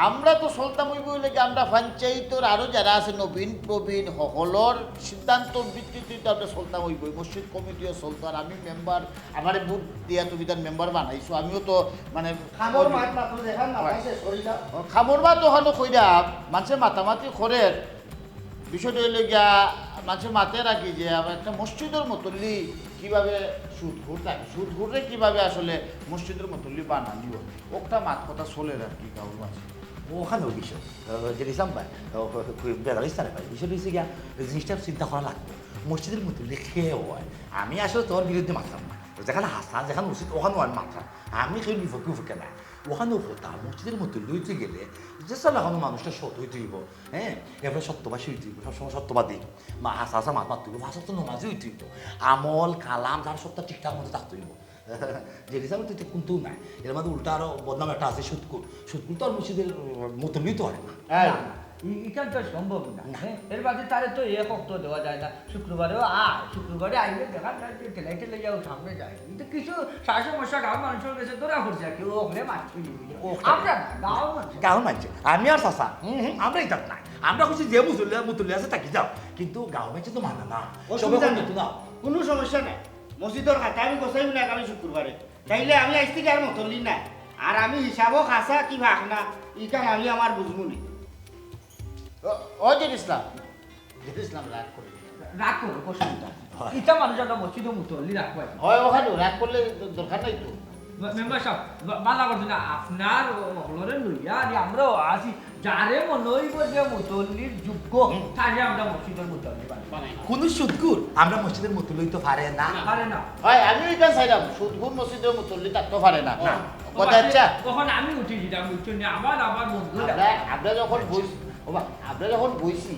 আমরা তো চলতাম অইবো অইলে কি, আমরা পঞ্চায়েতর আরো যারা আছে নবীন প্রবীণ হকলর সিদ্ধান্ত ভিত্তিতে তো আমরা চলতাম অইবো। মসজিদ কমিটিও চলতো, আর আমি মেম্বার, আমারে ভোট দিয়া তুমি তার মেম্বার বানাইছো, আমিও তো মানে কামর মাত মাত্র দেখান না, হয়। ভাই, শেষ করি না। কামর মাত অখানো কইরা মানষে মাতামাতি করের, বিষয়টা অইলো গিয়া, মানষে মাতে রাখি যে আবার একটা মসজিদর মুতল্লি কিভাবে সুদখুর থাকে, সুদখুররে কিভাবে আসলে মসজিদর মুতল্লি বানানি অয়, অকটা মাত কথা চলের আর কি গাঁওর মাঝে। অখানো বিষয়, আহ, যে ইসলাম ভাই, আহ, খুব বেজার অইছে না ভাই, বিষয়টা অইছে গিয়া, জিনিসটা চিন্তা করা লাগবো, মসজিদর মুতল্লি কে অয়। আমি আসলে তোর বিরুদ্ধে মাতরাম না, যেখানো হাছা, যেখানো উচিত, অখানো আমি মাতরাম। আমি কেউর বিপক্ষে উপক্ষে না। অখানো কথা, মসজিদর মুতল্লি অইতে গেলে যে সালাখানো মানুষটা সৎ অইতে অইবো, হ্যাঁ, এরপরে সত্যবাদী অইতে অইবো, সবসময় সত্যবাদী, মা হাছা হাছা মাত মাততে অইবো, পাঁচ ওয়াক্ত নমাজি অইতে অইবো, আমল কালাম তার সবটা ঠিকঠাক মতো থাকতে অইবো। যে হিসাবে তুই তো কুন্তাউ নাই, এর মাঝে উল্টা আরো বদনাম একটা আছে, সুদখুর। সুদখুর তো আর মসজিদর মুতল্লি তো অয় না। হ্যাঁ। না, ই-, ইখান তো সম্ভব না। না। হ্যাঁ, এর বাদে তারে তো এক ওয়াক্ত দেওয়া যায় না। শুক্রবারেও আয়, শুক্রবারে আইলে দেখা যায় যে ঠেলাই ঠেলাই যাও সামনে যায়। কিন্তু কিছু সমস্যা গাঁওর মানুষর গেছে ধরা পড়ছে আর কি, ও হকলে মানছে। ও হকলে। আমরা না, গাঁওর মানুষ। গাঁওর মানুষ। আমি আর চাচা, হুম, হুম, আমরা ইতাত নাই। আমরা কইছি যে মুতল্লি, মুতল্লি আছে তাকি যাও। কিন্তু গাঁওর মানুষে তো মানে না। অসুবিধা সবাই নাই। কিন্তু না। কুনু সমস্যা নাই। মসজিদর খাতা আমি গোছাইমু না আগামী শুক্রবারে। তাইলে আমি আইজ থাকি আর মুতল্লি না। আর আমি হিসাবও খাছা কি ফাঁক না, ইখান আমি আমার বুঝমু নি। ও, ও জেড ইসলাম, জেড ইসলাম রাগ করি না। রাগ করো, অসুবিধা নাই। হয়। ইতা মানুষ আমরা মসজিদর মুতল্লি রাখবো আর কি। হয়, অখানো রাগ করলে দ-, দরকার নাই তো। মে-, মেম্বার সাব, বা-, বালা করছইন না, আপনার ও-, হকলরে লইয়া আর আমরাও আছি, যারে মনে অইবো যে মুতল্লির যোগ্য, হুম। তারে আমরা মসজিদর মুতল্লি বানাই। বানাই। কুনু সুদখুর আমরা মসজিদর মুতল্লি অইতো পারে না। না। পারে না। হয়, আমিও ইখান চাইরাম, সুদখুর মসজিদর মুতল্লি থাকতো পারে না। না। কথা আচ্ছা। অখন আমি উঠি দিলাম, বুঝছো নি? আমার, আমার বন্ধু আমরা, আমরা যখন বইছি, ও বা, আমরা যখন বইছি,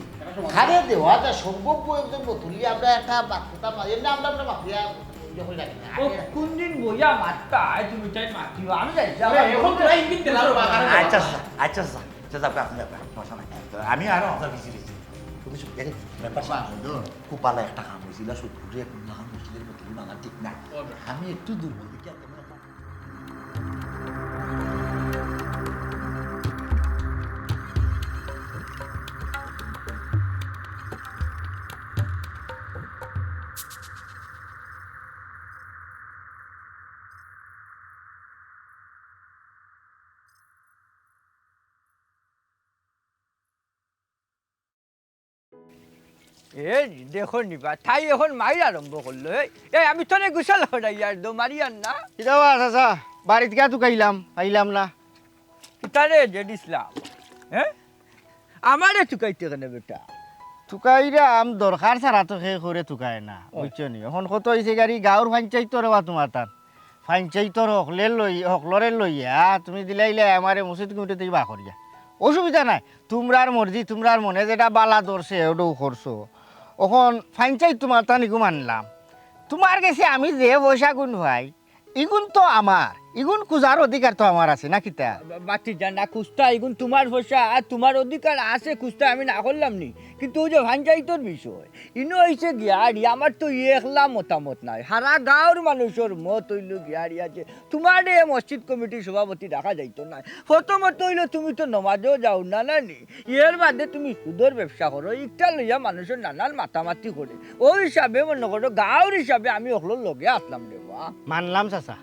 কারে দেওয়া যায় সম্ভাব্য একজন মুতল্লি, আমরা একটা বাক্যতা মারি, এমনি আমরা, আমরা মাতিয়া ইয়ে করে রাখি না। ও কোন দিন বইয়া মাততা, আয় তুমি তাই মাতিও, আমি যাই, আরে, এখন তো এই দিন দিলাম, আচ্ছা, আচ্ছা, আচ্ছা, আচ্ছা, আচ্ছা, যাক, আপনি যাক, সমস্যা নাই। তো আমি আরো আপনার বিজি রয়েছি। কিন্তু সব দেখেন, ব্যাপার বাহ, সুন্দর। খুব ভালো একটা কাম হয়েছিল, সত্যি করে এখন মসজিদর মুতল্লি বানান ঠিক নাই। আমি একটু দুর্বল দেখি আর তেমন একটা এ দেখো নিবা, তাই এখন মাইর আরম্ভ করলো। এই, এই, আমি তোরে গোসল করাইয়ার দো, মারিয়ার না। কিতা বা চাচা, বাড়িত গিয়া তুকাইলাম, পাইলাম না। কিতারে জেড ইসলাম, হ্যাঁ? আমারে তুকাইতে কেনে বেটা? তুকাইরাম দরকার ছাড়া তো কেউ কেউরে তুকায় না, ও। বুঝছো নি? এখন কত অইছে গাড়ি, গাঁওর পঞ্চায়েত তো রেবা তোমার তান। পঞ্চায়েতর হকলের লই-, হকলরে লইয়া তুমি দিলাইলে আমারে মসজিদ কমিটি থাকি বার করিয়া। অসুবিধা নাই, তুমরার মর্জি, তুমরার মনে যেটা বালা ধরছে, ওটাও করছো। অখন পঞ্চায়েত তোমার তান ইগু মানলাম। তোমার গেছে আমি যে পয়সাগুন পাই, ইগুন তো আমার, ইগুন খুজার অধিকার তো আমার আছে, না কিতা? বা-, বাতিজা না খুজতা, ইগুন তোমার পয়সা, আর তোমার অধিকার আছে খুজতা, আমি না করলাম নি। কিন্তু ওই যে পঞ্চায়েতর বিষয়, ইনো অইছে গিয়া, আর আমার তো একলা মতামত নাই, হারা গাঁওর মানুষর মত অইলো গিয়া, আর ইয়া যে তোমারে মসজিদ কমিটির সভাপতি রাখা যাইতো নায়। প্রথমত অইলো তুমি তো নমাজও যাও না, না নি? এর বাদে তুমি সুদর ব্যবসা করো, ইটা লইয়া মানুষর নানান মাতামাতি করে। ওই হিসাবে মনে করো, গাঁওর হিসাবে আমি হকলর লগে আছলাম রে বা। মানলাম চাচা,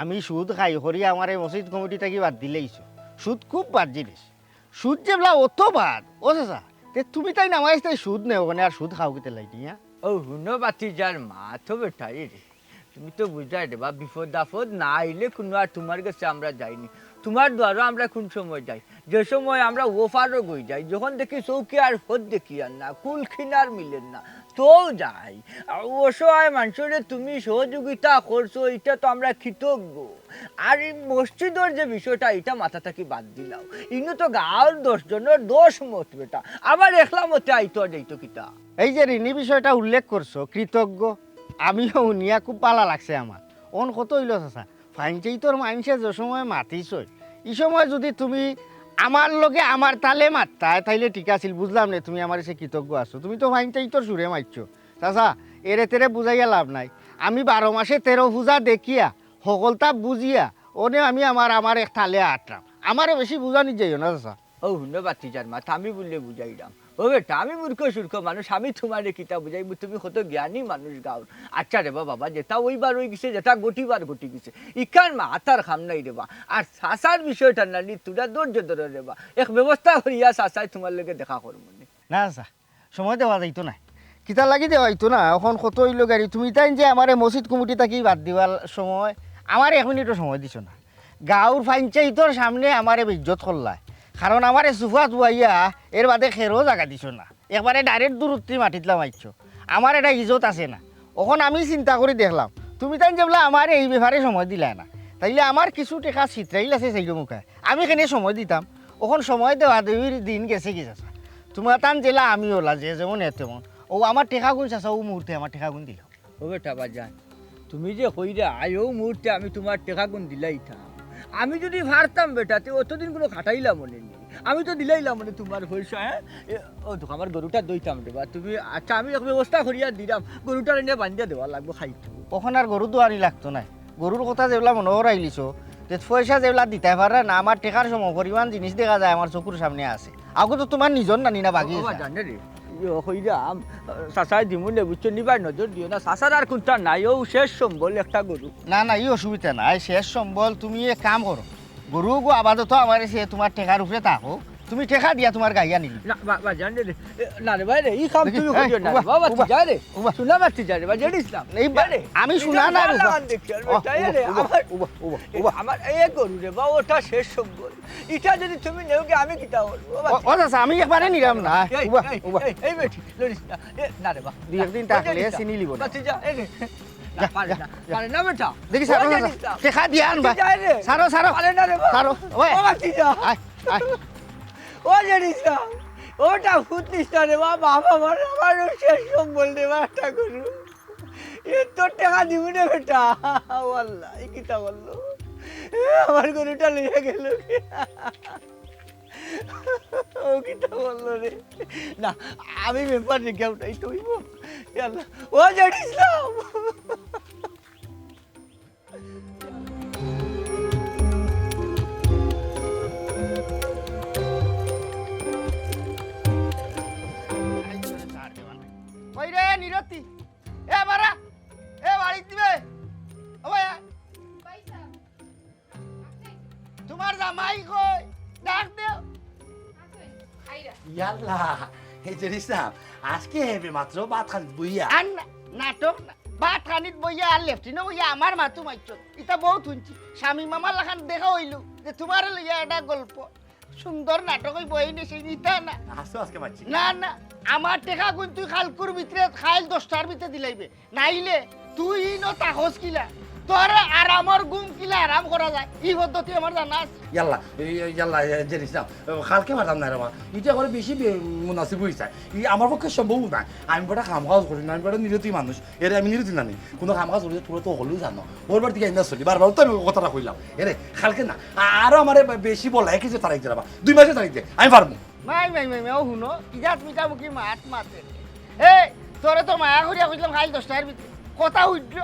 আমি সুদ খাই করি আমার এই মসজিদ কমিটি থাকি বাদ দিলাইছো। সুদ খুব বাদ জিনিস। সুদ যেবলা অত বাদ, ও চাচা, তে তুমি তাইন আমার গেছ থাকি সুদ নেও কেনে আর সুদ খাও কিতা লাগি, হ্যাঁ? ও হুনো বাতিজার মা তো বেটাই রে, তুমি তো বুঝাই দেবা, বিপদ আপদ না আইলে কুনু আর তোমার গেছে আমরা যাইনি, তোমার দুয়ারো আমরা কুন সময় যাই? যে সময় আমরা অপারগ অই যাই, যখন দেখি চউখে আর পথ দেখিয়ার না, কুল কিনার মিলের না, তো যাই। আর অসহায় মানষরে তুমি সহযোগিতা করছো, ইটা তো আমরা কৃতজ্ঞ। আর এই মসজিদর যে বিষয়টা, ইটা মাথা থাকি বাদ দিলাও। ইনো তো গাঁওর দশ জনর দশ মত বেটা, আমার একলা মতে আইতো আর যাইতো কিতা? এই যে ঋণী বিষয়টা উল্লেখ করছো, কৃতজ্ঞ, আমিও হুনিয়া খুব বালা লাগছে আমার। অন কত অইলো চাচা, পঞ্চায়েতর মানষে যে সময় মাতিছইন, ই সময় যদি তুমি আমার লগে আমার তালে মাততায়, তাইলে ঠিক আছিল, বুঝলাম নে তুমি আমার কাছে কৃতজ্ঞ আছো। তুমি তো ফাইন চাইতর সুরে মাতছো। চাচা, এরে তেরে বুঝাইয়া লাভ নাই। আমি বারো মাসে তেরো পূজা দেখিয়া, হকলতা বুঝিয়া, অনে আমি আমার, আমার এক তালে আটরাম। আমারে বেশি বুঝানি যাইও না, চাচা। ও হুনো ভাতিজার মা, তা আমি বুলে বুঝাইরাম। ও বেটা, আমি মূর্খ সূর্খ মানুষ, আমি তুমারে কিতা বুঝাইমু, তুমি কত জ্ঞানী মানুষ গাউর। আচ্ছা রে বা বাবা, যেটা অইবার অই গেছে, যেটা ঘটিবার ঘটি গেছে, ইখান মাতার কাম নাই রে বা। আর চাচার বিষয়টা নানি, তুরা ধৈর্য ধরো রে বা, এক ব্যবস্থা করিয়া চাচায় তুমার লগে দেখা করমু নে। না চাচা, সময় দেওয়া যাইতো না। কিতার লাগি দেওয়া যাইতো না? অখন কত অইলো গাড়ি, তুমি তাইন যে আমারে মসজিদ কমিটি থাকি বাদ দিবার সময় আমারে এক মিনিটও সময় দিছো না। গাউর পঞ্চায়েতর সামনে আমারে বেইজ্জত করলায়, কারণ আমারে সুফাত বওয়াইয়া এর বাদে খেরও জাগা দিছো না, একবারে direct দুরুত্তি মাটিত লামাইছো। আমার এটা ইজ্জত আছে না। অখন আমি চিন্তা করি দেখলাম, তুমি তাইন যেবলা আমারে এই ব্যাপারে সময় দিলায় না, তাইলে আমার কিছু টেকা ছিতরাইল আছে সেইগো মুখায়, আমি কেনে সময় দিতাম? অখন সময় দেওয়া দেওয়ির দিন গেছে গি চাচা? তুমার তান যেলা আমি অলা, যে যেমন এ তেমন। ও আমার টেকাগুন চাচা, ও মুহূর্তে আমার টেকাগুন দিলাও। ও বেটা বাজান, তুমি যে কইরায়, ও মুহূর্তে আমি তুমার টেকাগুন দিলাইতাম। আমি যুদি পারতাম বেটা, তে অতদিন কুনু খাটাইলাম অনে নি। আমি তো দিলাইলাম অনে তুমার পয়সা, হ্যাঁ? এ, ও দেখো, আমার গরুটা দইতাম রে বা। তুমি, আচ্ছা, আমি এক ব্যবস্থা করিয়া দিরাম, গরুটারে নিয়া বান্ধিয়া দেওয়া লাগবো খাইতো। অখন আর গরু দোয়ানি লাগতো নায়। গরুর কথা যেবলা মনো করাইলিছো, যে পয়সা যেবলা দিতায় পাররায় না, আমার টেকার সমপরিমাণ জিনিস দেখা যায় আমার চকুর সামনে আছে। আগু তো তুমার নিজর নানি না, বাকি ও আছে। বাজান রে, ইয়ো কইরাম, চাচায় দিমু নে, বুঝছো নি ভাই, নজর দিও না। চাচার আর কুনটা নাই, ও শেষ সম্বল একটা গরু। না, না, ই অসুবিধা নাই, শেষ সম্বল। তুমি এক কাম করো, গরু গো আপাতত আমার কাছে তুমার টেকার উপরে থাকো, তুমি টেকা দিয়া তুমার গাইয়া নিবি। না, বা-, বাজান রে, এ, না রে ভাই রে, ই কাম দেখি, তুমি এই, করিও না রে, উবা, বাবা, তুই উবা, যা রে। উবা। শুনা মাতি যা রে, বা, জানিস না। এই বা-, এ রে, আমি এটা শুনা না রে, উবা। উবা, এ রে, উবা, আমার, উবা, উবা, এ, উবা। আমার এই গরু রে, বা, ওটা শেষ সম্বল। ইটা যদি তুমি নেও কি, আমি কিতা করবো? ও, ও, চাচা, আমি একবারে নিরাম না। এই, উবা, এই, উবা। এই, এই বেটি, লড়িস না। এ, না রে বা, দুই না, একদিন ওই থাকলে জানিস না। চিনি লিব না। বাতি যা, এই রে। না, যা, পারে যা, না, যা। পারে না বেটা। দেখি, ওই সারো, সারো। জানিস না। টেকা দিয়া আন বাতি ভাই। যা রে। সারো, সারো। পারে না রে বা। সারো, ওই। ও বাতি যা। আয়, আয়। ও জানিস না। ওটা ফুটলিস না রে বা, বাবা, আমার, আমার শেষ সম্বল রে বা, একটা গরু। এ তোর টেকা দিবি না বেটা। ও আল্লাহ, এই কিতা বললো? এ আমার গরুটা লইয়া গেল। ও কিতা বললো রে? না, আমি মেম্বার রে গিয়া উঠাই তো অইবো। ইয়া আল্লাহ। ও জেড ইসলাম। ওই রে নিরতি। এ বারা। এ বাড়ি দিবে। ও ভাই। তুমার জামাই কই? ডাক দেও। ইয়াল্লা, হে জেরিসা, আজকে হেবে মাত্র ভাত খানিত বইয়া। আর না-, নাটক না। ভাত খানিত বইয়া আর লেফটিনো বইয়া আমার মাতু মাইচ্ছ। ইতা বউত হুনছি। স্বামী মামার লাখান দেখা অইলো যে তুমারে লইয়া একটা গল্প। সুন্দর নাটক অইবো, এই নিশে ইতা না। আসো আজকে মাতছি। না, না, আমার টেকাগুন তুই কালকুর ভিতরে, কাইল দশটার ভিতরে দিলাইবে। নাইলে তুই ইনো থাকস কিলা? তোর আরামর ঘুম কিলা আরাম করা যায়? ই পদ্ধতি আমার জানা আছে। ইয়াল্লা, এই, ইয়াল্লা, এ, জেরিস না। কালকে পারতাম না রে বা। ইটা করে বেশি বে-, মুনাসিব অইছে। ই আমার পক্ষে সম্ভব না। আমি বেটা কাম কাজ করি না, আমি বেটা নিরতি মানুষ। এরে আমি নিরতি নানি। কুনু কাম কাজ করি, তুরা তো হকলেউ জানো। ওর বাড়ি থাকি আইনা চলি। বারবার তো আমি কথাটা কইলাম। এরে, কালকে না। আ-, আরো আমারে বে-, বেশি বলা, এক কেজি তারিখ দে রে বা। দুই মাসে তারিখ দে। আমি পারমু। মাই, মাই, মাই, মাই, ও হুনো, কি জাত মিঠা মুখী মাত মাতে। এই, তোরে তো মায়া করিয়া কইছিলাম কাইল দশটার ভিতরে। কথা উঠলো,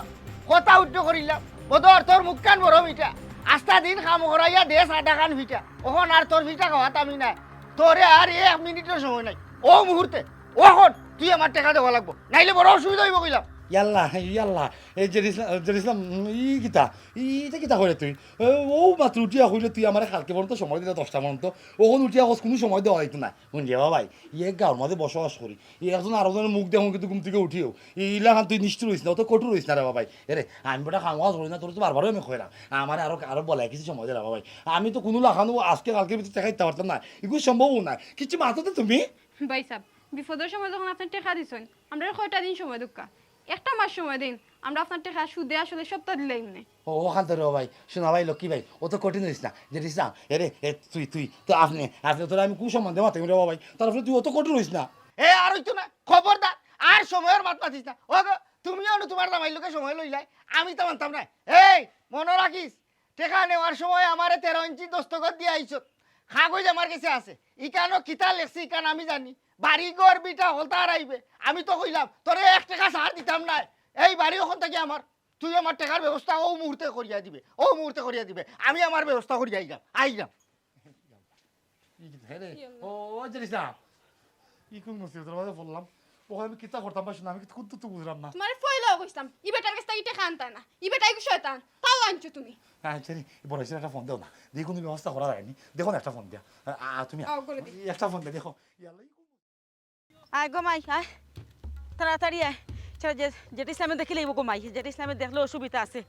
কথা উঠলো করিলাম। বদর, তোর মুখখান বড় মিঠা। আস্তা দিন কাম করাইয়া দেস আধা খান পিঠা। অখন আর তোর পিঠা খাওয়াত আমি নাই। তোরে আর এক মিনিটও সময় নাই। ও মুহূর্তে, অখন তুই আমার টেকা দেওয়া লাগবো। নাইলে বড় অসুবিধা অইবো কইলাম। ইয়াল্লা, ইয়াল্লা। এই জেরিসা-, জেরিসলাম, উম, ই কিতা? ই, ইটা কিতা করে তুই? এ, ও মাত্র উঠিয়া কইলে তুই আমারে কালকে পর্যন্ত সময় দিলে দশটা পর্যন্ত। অখন উঠিয়া কস কুনু সময় দেওয়া অইতো না। হুন রে বাবাই, ই এক গাঁওর মাঝে বসবাস করি। ই একজন আরোজনর মুখ দেখুন কিন্তু ঘুম থাকি উঠিও। ই ইলাখান তুই নিষ্ঠুর অইস না, অত কঠোর অইস না রে বাবাই। এরে, আমি বেটা কাম কাজ করি না, তোর তো বারবার আমি কইরাম। আমারে আরো, আরো বলা কিছু সময় দে রে বাবাই। আমি তো কুনু লাখান আজকে কালকের ভিতরে টেকা দিতা পারতাম না। ইগু সম্ভবও না। কিচ্ছু মাতো তো তুমি। ভাই সাব, বিপদর সময় যখন আপনে টেকা দিছইন, আমরারে কয়টা দিন সময় দেউক্কা। একটা মাস সময় দিন, আমরা আপনার টেকা সুদে আসলে সবটা দিলাইমু নে। ও, অখান তো রে বাবাই, শোনা ভাই, লক্ষ্মী ভাই, অত কঠিন অইস না। জেরিসলাম, এরে, এ, তুই, তুই, তো আপনে, আপনে তোরে আমি কুসম্বন্ধে মাতাইমু রে বাবাই, তারপরে তুই অত কঠিন অইস না। এ, আর অইতো না, খবরদার, আর সময়র মাত মাতিস না। ও গো, তুমিও নু তুমার জামাইর লগে সময় লইলায়, আমি তো মানতাম না। এই, মনো রাখিস, টেকা নেওয়ার সময় আমারে তেরো ইঞ্চি দস্তখত দিয়া আইছত। কাগজ আমার গেছে আছে। ইখানো কিতা লেখছে, ইখান আমি জানি। বাড়ি ঘর ভিটা হকলতা হারাইবে। আমি তো কইলাম, তোরে এক টেকা ছাড় দিতাম নায়। এই বাড়ি অখন থাকি আমার। তুই আমার টেকার ব্যবস্থা অউ মুহূর্তে করিয়া দিবে। অউ মুহূর্তে করিয়া দিবে। আমি আমার ব্যবস্থা করিয়া আইলাম। আইলাম। ই কিতা রে? ও, ও জেরিস না। ই কুন মুসিবতর মাঝে পড়লাম? অখন আমি কিতা করতাম বা শুনো, আমি কিতা কুন্তা তো বুঝলাম না। তুমারে পয়লাউ কইছলাম, ই বেটার গেছ থাকি টেকা আনতায় না। ই বেটা ইগু শয়তান, তাও আনছো তুমি। আচ্ছা রে, বড় ভাইছারে একটা ফোন দেও না। দেখি কুনু ব্যবস্থা করা যায়নি। দেখো না একটা ফোন দিয়া। আ, আ, তুমি আও, করে দি। একটা ফোন দিয়া দেখো। ইয়াল্লা, ই কুন আয় গো মাই, আয়। তাড়াতাড়ি আয়। ছাড়া যে, জেঠি ইসলামে দেখিলাইবো গো মাই। জেঠি ইসলামে দেখলে অসুবিধা আছে।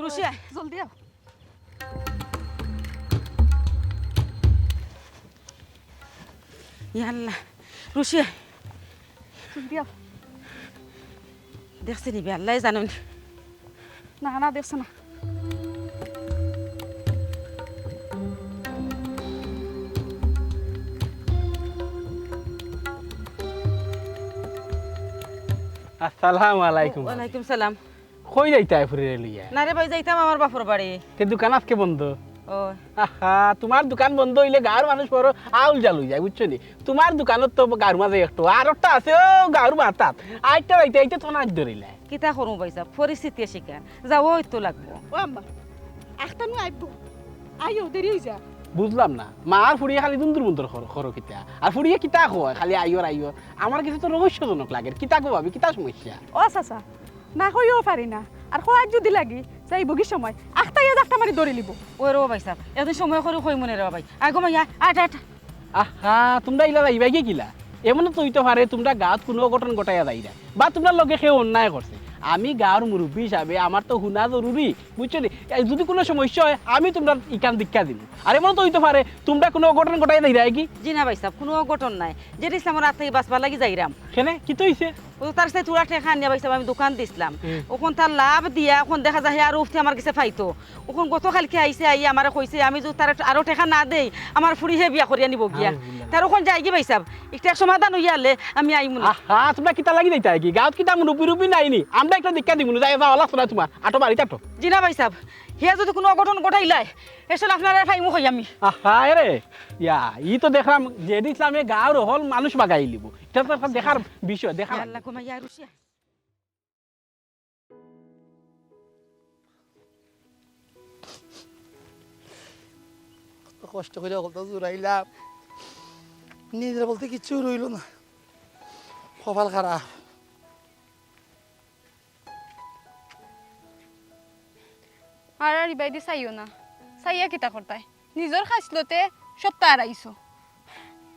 রুশি আয়। জলদি আও। ইয়াল্লা। রুশি আয়। জলদি আও। দেখছে নি বে, আল্লায় জানইন। না, না, দেখছে না। আসসালামু আলাইকুম। ওয়ালাইকুম সালাম। কই যাইতায় ফুরিরে লইয়া? না রে ভাই, যাইতাম আমার বাপর বাড়ি। তে দোকান আজকে বন্ধ? ও। আহা, তুমার দোকান বন্ধ অইলে গাঁওর মানুষ বড় আউল জাল অইযায়, বুঝছো নি? তুমার দোকানত তো গাঁওর মাঝে একটু, আরোকটা আছে, অউ গাঁওর মাথাত। আইতে যাইতে আইতে তো নাজ ধরিলায়। কিতা করমু ভাইসাব, পরিস্থিতি শিকার। যাওয়া অইতো লাগবো। ও আম্মা, আখতা নু আইবো। আইও, দেরি অইযা। বুঝলাম না, মার ফুড়িয়ে খালি দুন্দুর মুন্দুর কর-, করো কিতা? আর ফুড়িয়ে কিতা কয়? খালি আইওর, আইওর। আমার গেছে তো রহস্যজনক লাগের। কিতা গো ভাবি, কিতা সমস্যা? ও চাচা, না কইও পারি না। আর কওয়াত যুদি লাগি, যাইবোগি সময়। আখতাইয়া জাকটা মারি ধরিলিবো। ওই রে ভাইসাব, এতদিন সময় করি কইমু নে রে ভাই। আয় গো মাই, আয়, আট, আট। আহা, তুমরা ইলা যাইবায়গি কিলা? এমনও তো অইতো পারে তুমরা গাঁওত কুনু অঘটন ঘটাইয়া যাইরায়, বা তুমরার লগে কেউ অন্যায় করছে। আমি গাঁওর মুরব্বি হিসাবে আমার তো হুনা জরুরি, বুঝছো নি? এই যুদি কুনু সমস্যা অয়, আমি তুমরার ইখান দেখিয়া দিমু। আর এমনও তো অইতো পারে তুমরা কুনু অঘটন ঘটাইয়া যাইরায়গি। জি না ভাইসাব, কুনু অঘটন নাই। জেঠি ইসলামর আত থাকি বাচবার লাগি যাইরাম। কেনে? কিতা অইছে? ও তার সাথে থুড়া টেকা আনিয়া ভাইসাব আমি দোকান দিছলাম। হুম। অখন তার লাভ দিয়া অখন দেখা যায় হে আরো উঠতে আমার গেছে পাইতো। অখন গতকালকে আইছে, আইয়া আমারে কইছে, আমি যুদি তারে আরো টেকা না দেই, আমার ফুড়ি হে বিয়া করিয়া নিবো গিয়া। নাউজুবিল্লাহ। তার অখন যাইগি ভাইসাব, ইটা এক সমাধান অইয়া আইলে আমি আইমু নে। আহা, তুমরা কিতার লাগি যাইতায়গি? গাঁওত কিতা মুরব্বি-রুব্বি নাই নি? আমরা একটা দেখিয়া দিমু নে, যাই যাওয়া লাগতো নায় তুমার। আটো বাড়িত আটো। জি না ভাইসাব, হে যুদি কুনু অঘটন ঘটাইলায়, এর সময় আপনারারে পাইমু কই আমি। আহা, এরে, ইয়া, ই তো দেখরাম জেঠি ইসলামে গাঁওর হকল মানুষ বাগাইলিবো। ইটা তো একটা দেখার বিষয়, দেখার। আল্লাহ গো মাই, ইয়া রুশিয়া। কত কষ্ট করি হকলতা জুড়াইলাম, নিজের বলতে কিচ্ছু রইলো না, কপাল খারাপ। আর, আর ইবায়দি চাইও না, চাইয়া কিতা করতায়? নিজর খাইছলতে সবতা হারাইছো,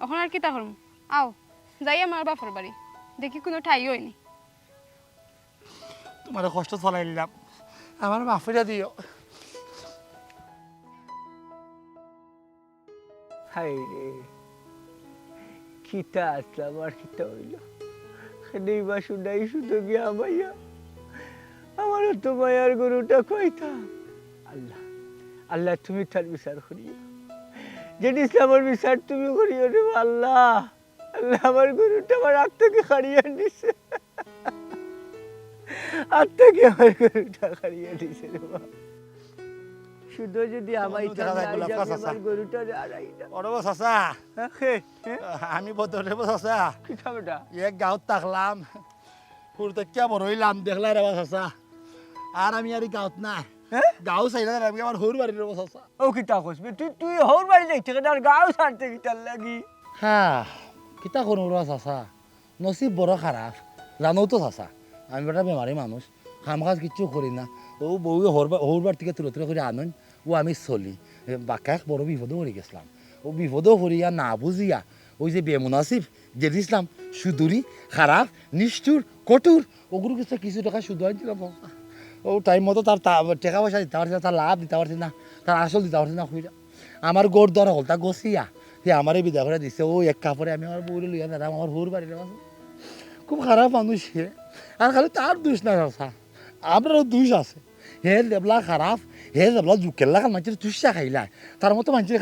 অখন আর কিতা করমু? আও, যাই আমার বাপর বাড়ি, দেখি কুনু ঠাই অয়নি। তুমারে কষ্টত ফালাইলাম, আমারে মাফ করিয়া দিও। হায় রে, কিতা আছলাম আর কিতা অইলো? কেনেই বা শুনাই শুধু গিয়া হামাইয়া। আমারও তো মায়ার গরুটা কইতাম। আল্লাহ, আল্লাহ, তুমি তার বিচার করিও। জেঠি ইসলামর বিচার তুমি করিও রে আল্লাহ। আল্লাহ, আমার গরুটা আমার আত থাকি কাড়িয়া নিছে। আত থাকি আমার গরুটা কাড়িয়া নিছে রে বাবা। শুধু যদি আমার অন্য ইটা দেখা যায় নাই গোলাপ যে আমি গাছ আছে। আমার গরুটা হারাই না। ও রে বা চাচা। হ্যাঁ, কে? হ্যাঁ? আমি বদর রে বা চাচা। কিতা বেটা? এক গাঁওত থাকলাম। হুরুতা কিয়া বড় অইলাম, দেখলায় রে বা চাচা। আর আমি আর ই গাঁওত নাই। হ্যাঁ? গাঁও ছাড়িয়া আমি আমার হউর বাড়িত রে বা চাচা। ও কিতা কস বে? তুই, তুই হউর বাড়ি যাইতে কেনে আর গাঁও ছাড়তে কিতার লাগি? হ্যাঁ, কিতা করমু রে বা চাচা? নসিব বড় খারাপ, জানো তো চাচা, আমি বেটা বেমারি মানুষ, কাম কাজ কিচ্ছু করি না। ও বউয়ে হউর বা-, হউর বাড়ি থাকি তুলে তুলে করি আনইন, ও আমি চলি। এ, বাক্কা এক বড় বিপদো পড়ি গেছলাম। ও বিপদো পড়িয়া না বুঝিয়া, ওই যে বেমুনাসিব, জেঠি ইসলাম, সুদুরি, খারাপ, নিষ্ঠুর, কঠোর, ওগুর গেছে কিছু টেকা সুদ আনছিলাম চাচা। ও টাইম মতো তার তা-, টেকা পয়সা দিতা পারছি না, তার লাভ দিতা পারছি না, তার আসল দিতা পারছি না কইরা। আমার ঘর দুয়ার হকলতা গছিয়া, হে আমারে বিদায় করিয়া দিছে। ও এক কাপড়ে আমি আমার বউরে লইয়া যাইরাম আমার হউর বাড়িত রে বা চাচা। খুব খারাপ মানুষ হে। আর খালি তার দুষ না চাচা, আমরারও দুষ আছে। হে যেবলা খারাপ, হে যেবলা জুকের লাখান মানষরে চুষিয়া খাইলায়, তার মতো মানষর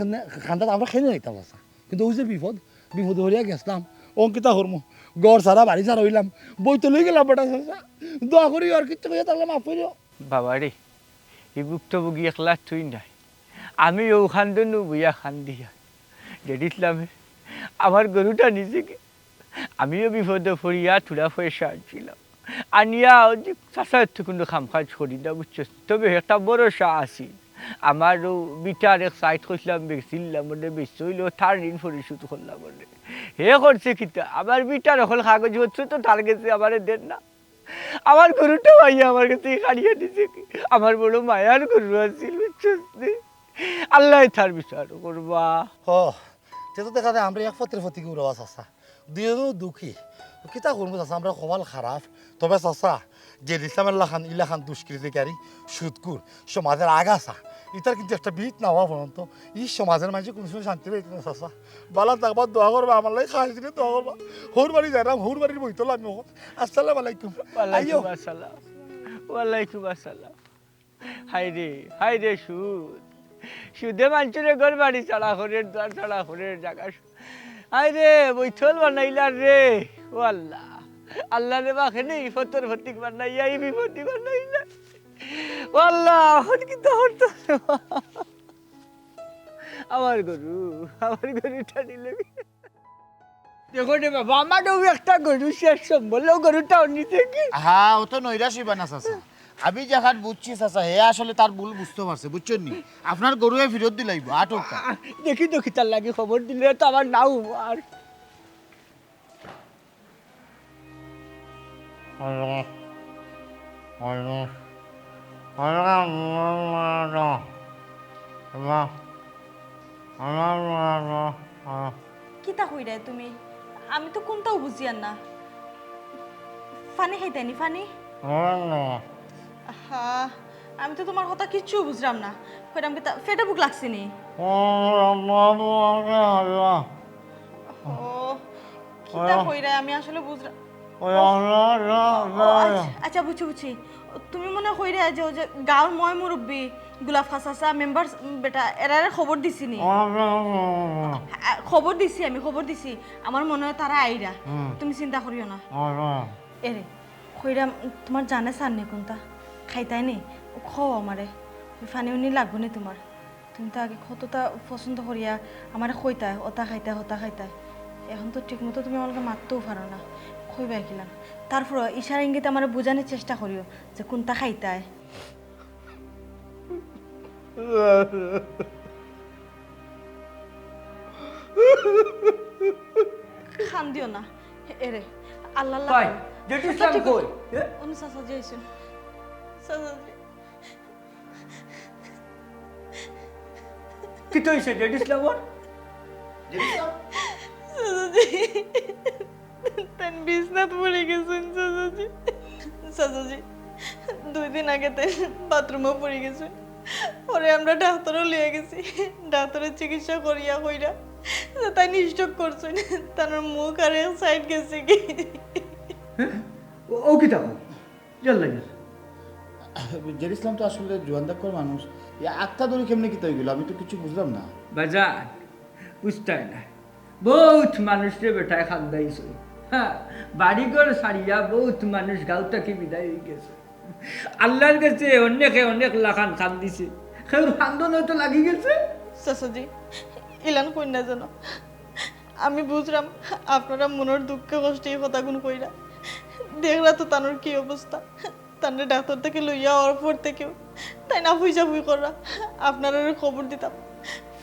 কান্দাত আমরা কেনে যাইতাম চাচা। কিন্তু ওই যে বিপদ, বিপদো পড়িয়া গেছলাম, অখন কিতা করমু? ঘর ছাড়া বাড়ি ছাড়া অইলাম, বইতে লই গেলাম বেটা চাচা। দোয়া করি আর কিচ্ছু কইয়া থাকলে মাফ করিও। বাবা রে, ই ভুক্তভোগী একলা তুই নায়, আমি অউ কান্দো নু বইয়া কান্দিয়ার। জেড ইসলামে আমার গরুটা নিছে গি। আমিও বিপদো পড়িয়া থুড়া পয়সা আনছিলাম, আনিয়া ওই যে চাচার তো কুনু কাম কাজ করি না, বুঝছস? তবে একটা ভরসা আছিল। আমার ও বিটার এক সাইড করছিলাম, বেচছিলাম, মানে বেচতে অইলো, তার ঋণ পরিশোধ করলাম, মানে। হে করছে কিতা, আমার বিটার অকল কাগজপত্র তো তার গেছে আমারে দের না। আমার গরুটা পাইয়া আমার গেছে কাড়িয়া নিছে গি। আমার বড় মায়ার গরু আছিল, বুঝছস নি? আল্লায় তার বিচার করবা। ও, তে তো দেখা যায় আমরা এক পথের প্রতি গৌরব চাচা। দুইজনও দুঃখী। তো কিতা করবো চাচা, আমরা কপাল খারাপ। তবে চাচা, জেড ইসলামের লাখান, ইলাখান দুষ্কৃতিকারী, সুদখুর, সমাজের আগাছা, ইতার কিন্তু একটা বিহিত না হওয়া পর্যন্ত ই সমাজের মাঝে কোনো সময় শান্তি পাইতো না চাচা। বালা থাকবা, দোয়া করবা, আমার লাগি খাস দিলে দোয়া করবা। হউর বাড়ি যাইরাম, হউর বাড়ির বইতল আমি অখন। আসসালামু আলাইকুম। আইও। ওয়ালাইকুম আসসালাম। ওয়ালাইকুম আসসালাম। হায় রে, হায় রে সুদ। সুদে মানষরে ঘর বাড়ি ছাড়া করের, দুয়ার ছাড়া করের, জাগা স-, হায় রে, বইতল বানাইলা রে। ও আল্লাহ, আল্লাহ রে বা, কেনে ই ফতর ফতিক বানাইয়া, ই বিপদি বানাইলা। ও আল্লাহ, অখন কিতা করতো? আমার গরু, আমার গরু টানি লবি। দেখো রে বাবা, আমারও একটা গরু শেষ সম্বল, ও গরুটাও নিছে গি। হ্যাঁ, ও তো নৈরাশ হইবা না চাচা। আমি যেখান বুঝছি চাচা, হে আসলে তার ভুল বুঝতে পারছে, বুঝছইন নি? আপনার গরু হে ফিরত দিলাইবো, আটকটা। আ, দেখি, দেখি, তার লাগি খবর দিলে তো আমার নাও আর। কিতা কইরায় তুমি? আমি তো কুনটাও বুঝিয়ার না। পানি খাইতায় নি, পানি? হা, আমি তো তুমার কথা কিচ্ছু বুঝরাম না। কইরাম কিতা, পেটো ভুক লাগছে নি? ও, কিতা কইরায় আমি আসলে বুঝরাম। ও, আচ্ছা, আচ্ছা, বুঝছি, বুঝছি। তুমি মনে কইরায় যে, ওই যে গাঁওর ময় মুরব্বি, গোলাপ খান চাচা, মেম্বার বেটা, এরারে খবর দিছি নি? আ, খবর দিছি আমি, খবর দিছি। আমার মনে হয় তারা আইরা। তুমি চিন্তা করিও না। এরে, কইরাম, তুমার জানে চার নি কুনটা? খাইতায় নি? কও আমারে। পানি উনি লাগবো নি তুমার? তুমি তো আগে কতটা পছন্দ করিয়া আমারে কইতায়, ওটা খাইতায়, ওটা খাইতায়। এখন তো ঠিক মতো তুমি আমারে মাততেও পারো না, কইবায় কিলান? তারপরও ইশারা ইঙ্গিতে আমারে বুঝানির চেষ্টা করিও যে কুনটা খাইতায়। কান্দিও না। এরে, আল্লাহ আল্লাহ কই? করো। জেড ইসলাম কই? এ? উনি চাচাজি আইছইন। চাচাজি। কিতা অইছে জেড ইসলামর? জেড ইসলাম? চাচাজি, তাইন বিছনাত পড়ি গেছইন, চাচাজি। চাচাজি, দুই দিন আগে তাইন বাথরুমো পড়ি গেছইন। পরে আমরা ডাক্তারো লইয়া গেছি। ডাক্তারে চিকিৎসা করিয়া কইরা যে তাইন স্ট্রোক করছইন। তান মুখ আর এক সাইড গেছে গি। ও, ও কিতা কও? ইয়াল্লা, ইয়াল্লা। জেড ইসলাম তো আসলে জুয়ান দাক্কর মানুষ। ই আত্মা ধরি কেমনে কিতা অইগেল? আমি তো কিছু বুঝলাম না। বাজান, বুঝতায় না। বউত মানুষরে বেটায় কান্দাইছে। হ্যাঁ, বাড়িঘর ছাড়িয়া বউত মানুষ গাঁও থাকি বিদায় অইগেছে। আল্লার গেছে অনেকে অনেক লাখান কান্দিছে। কেউর কান্দন অয়তো লাগি গেছে। চাচাজি, ইলান কইন না যেন। আমি বুঝরাম আপনারা মনর দুঃখে কষ্টে ই কথাগুন কইরা। দেখরা তো তানর কি অবস্থা। তানরে ডাক্তার থাকি লইয়া আওয়ার পর থাকিউ তাইন আফুই জাফুই কররা। আপনারারে খবর দিতাম।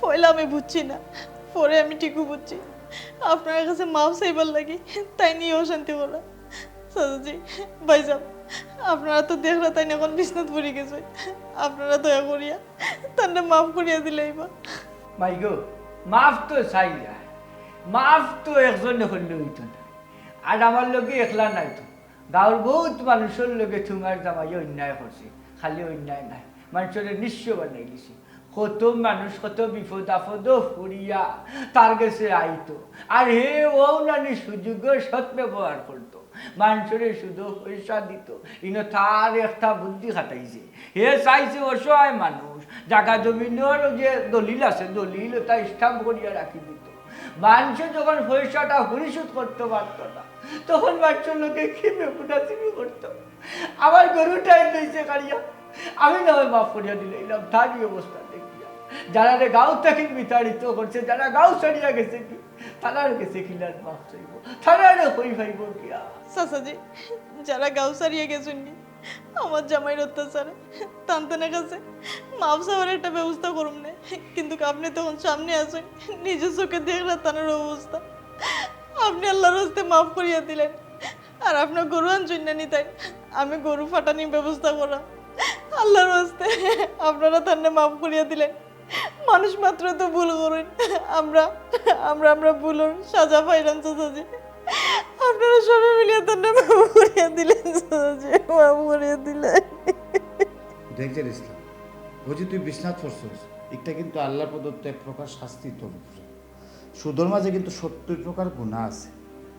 পয়লা আমি বুঝছি না, পরে আমি ঠিকউ বুঝছি। আপনারার কাছে মাফ চাইবার লাগি তাইন ই অশান্তি কররা। চাচাজি, ভাইসাব, আপনারা তো দেখরা তাইন এখন বিছনাত পড়ি গেছে। আপনারা দয়া করিয়া তানরে মাফ করিয়া দিলাইবা। মাইগো, মাফ তো চাইরায়, মাফ তো একজনে করলে অইতো না। আর আমার লগে একলা নায় তো, গাঁওর বউত মানুষর লগে তুমার জামাইয়ে অন্যায় করছে। খালি অন্যায় নায়, মানষরে নিঃস্ব বানাই দিছে। কত মানুষ কত বিপদ আপদো পড়িয়া তার গেছে আইতো, আর হে অউ নানি সুযোগর সৎ ব্যবহার করতো, মানষরে সুদো পয়সা দিতো। ইনো তার একটা বুদ্ধি খাটাইছে। হে চাইছে অসহায় মানুষ, জাগা জমিনর যে দলিল আছে, দলিল ওটা স্ট্যাম্প করিয়া রাখি দিতো। মানষে যখন পয়সাটা পরিশোধ করতো পারতো না, তখন মানষর লগে কি বেহুদাচিনি করতো। আমার গরুটায় লইছে কাড়িয়া, আমি না হয় মাফ করিয়া দিলাইলাম, তার ই অবস্থা দেখিয়া। যারারে গাঁও থাকি বিতাড়িত করছে, যারা গাঁও ছাড়িয়া গেছে গি, তারার গেছে কিলান মাফ চাইবো? তারারে কই পাইবো গিয়া? চাচাজি, যারা গাঁও ছাড়িয়া গেছইন গি আমার জামাইর অত্যাচারে, তান তানর কাছে মাফ চাওয়ার একটা ব্যবস্থা করুম নে। কিন্তু আপনে তখন সামনে আছইন, নিজর চোখে দেখরা তানর অবস্থা। আপনে আল্লাহর ওয়াস্তে মাফ করিয়া দিলাইন। আর আপনার গরু আনছইন না নি তাইন? আমি গরু ফাটানির ব্যবস্থা করাম। আল্লাহর ওয়াস্তে আপনারা তানরে মাফ করিয়া দিলাইন। মানুষ মাত্র তো ভুল করইন। আমরা, আমরা, আমরা ভুলর সাজা পাইলাম, চাচাজি। আপনারা সবে মিলিয়া তানরে মাফ করিয়া দিলাইন, চাচাজি, মাফ করিয়া দিলাইন। দেখছস ইসলাম, ওই যে তুই বিছনাত পড়ছস, ইটা কিন্তু আল্লাহর প্রদত্ত এক প্রকার শাস্তি তোর উপরে। সুদর মাঝে কিন্তু সত্তর প্রকার গুনাহ আছে।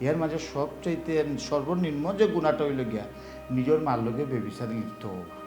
এর মাঝে সবচাইতে সর্বনিম্ন যে গুনাহটা অইলো গিয়া, নিজর মার লগে ব্যভিচারে লিপ্ত অওয়া।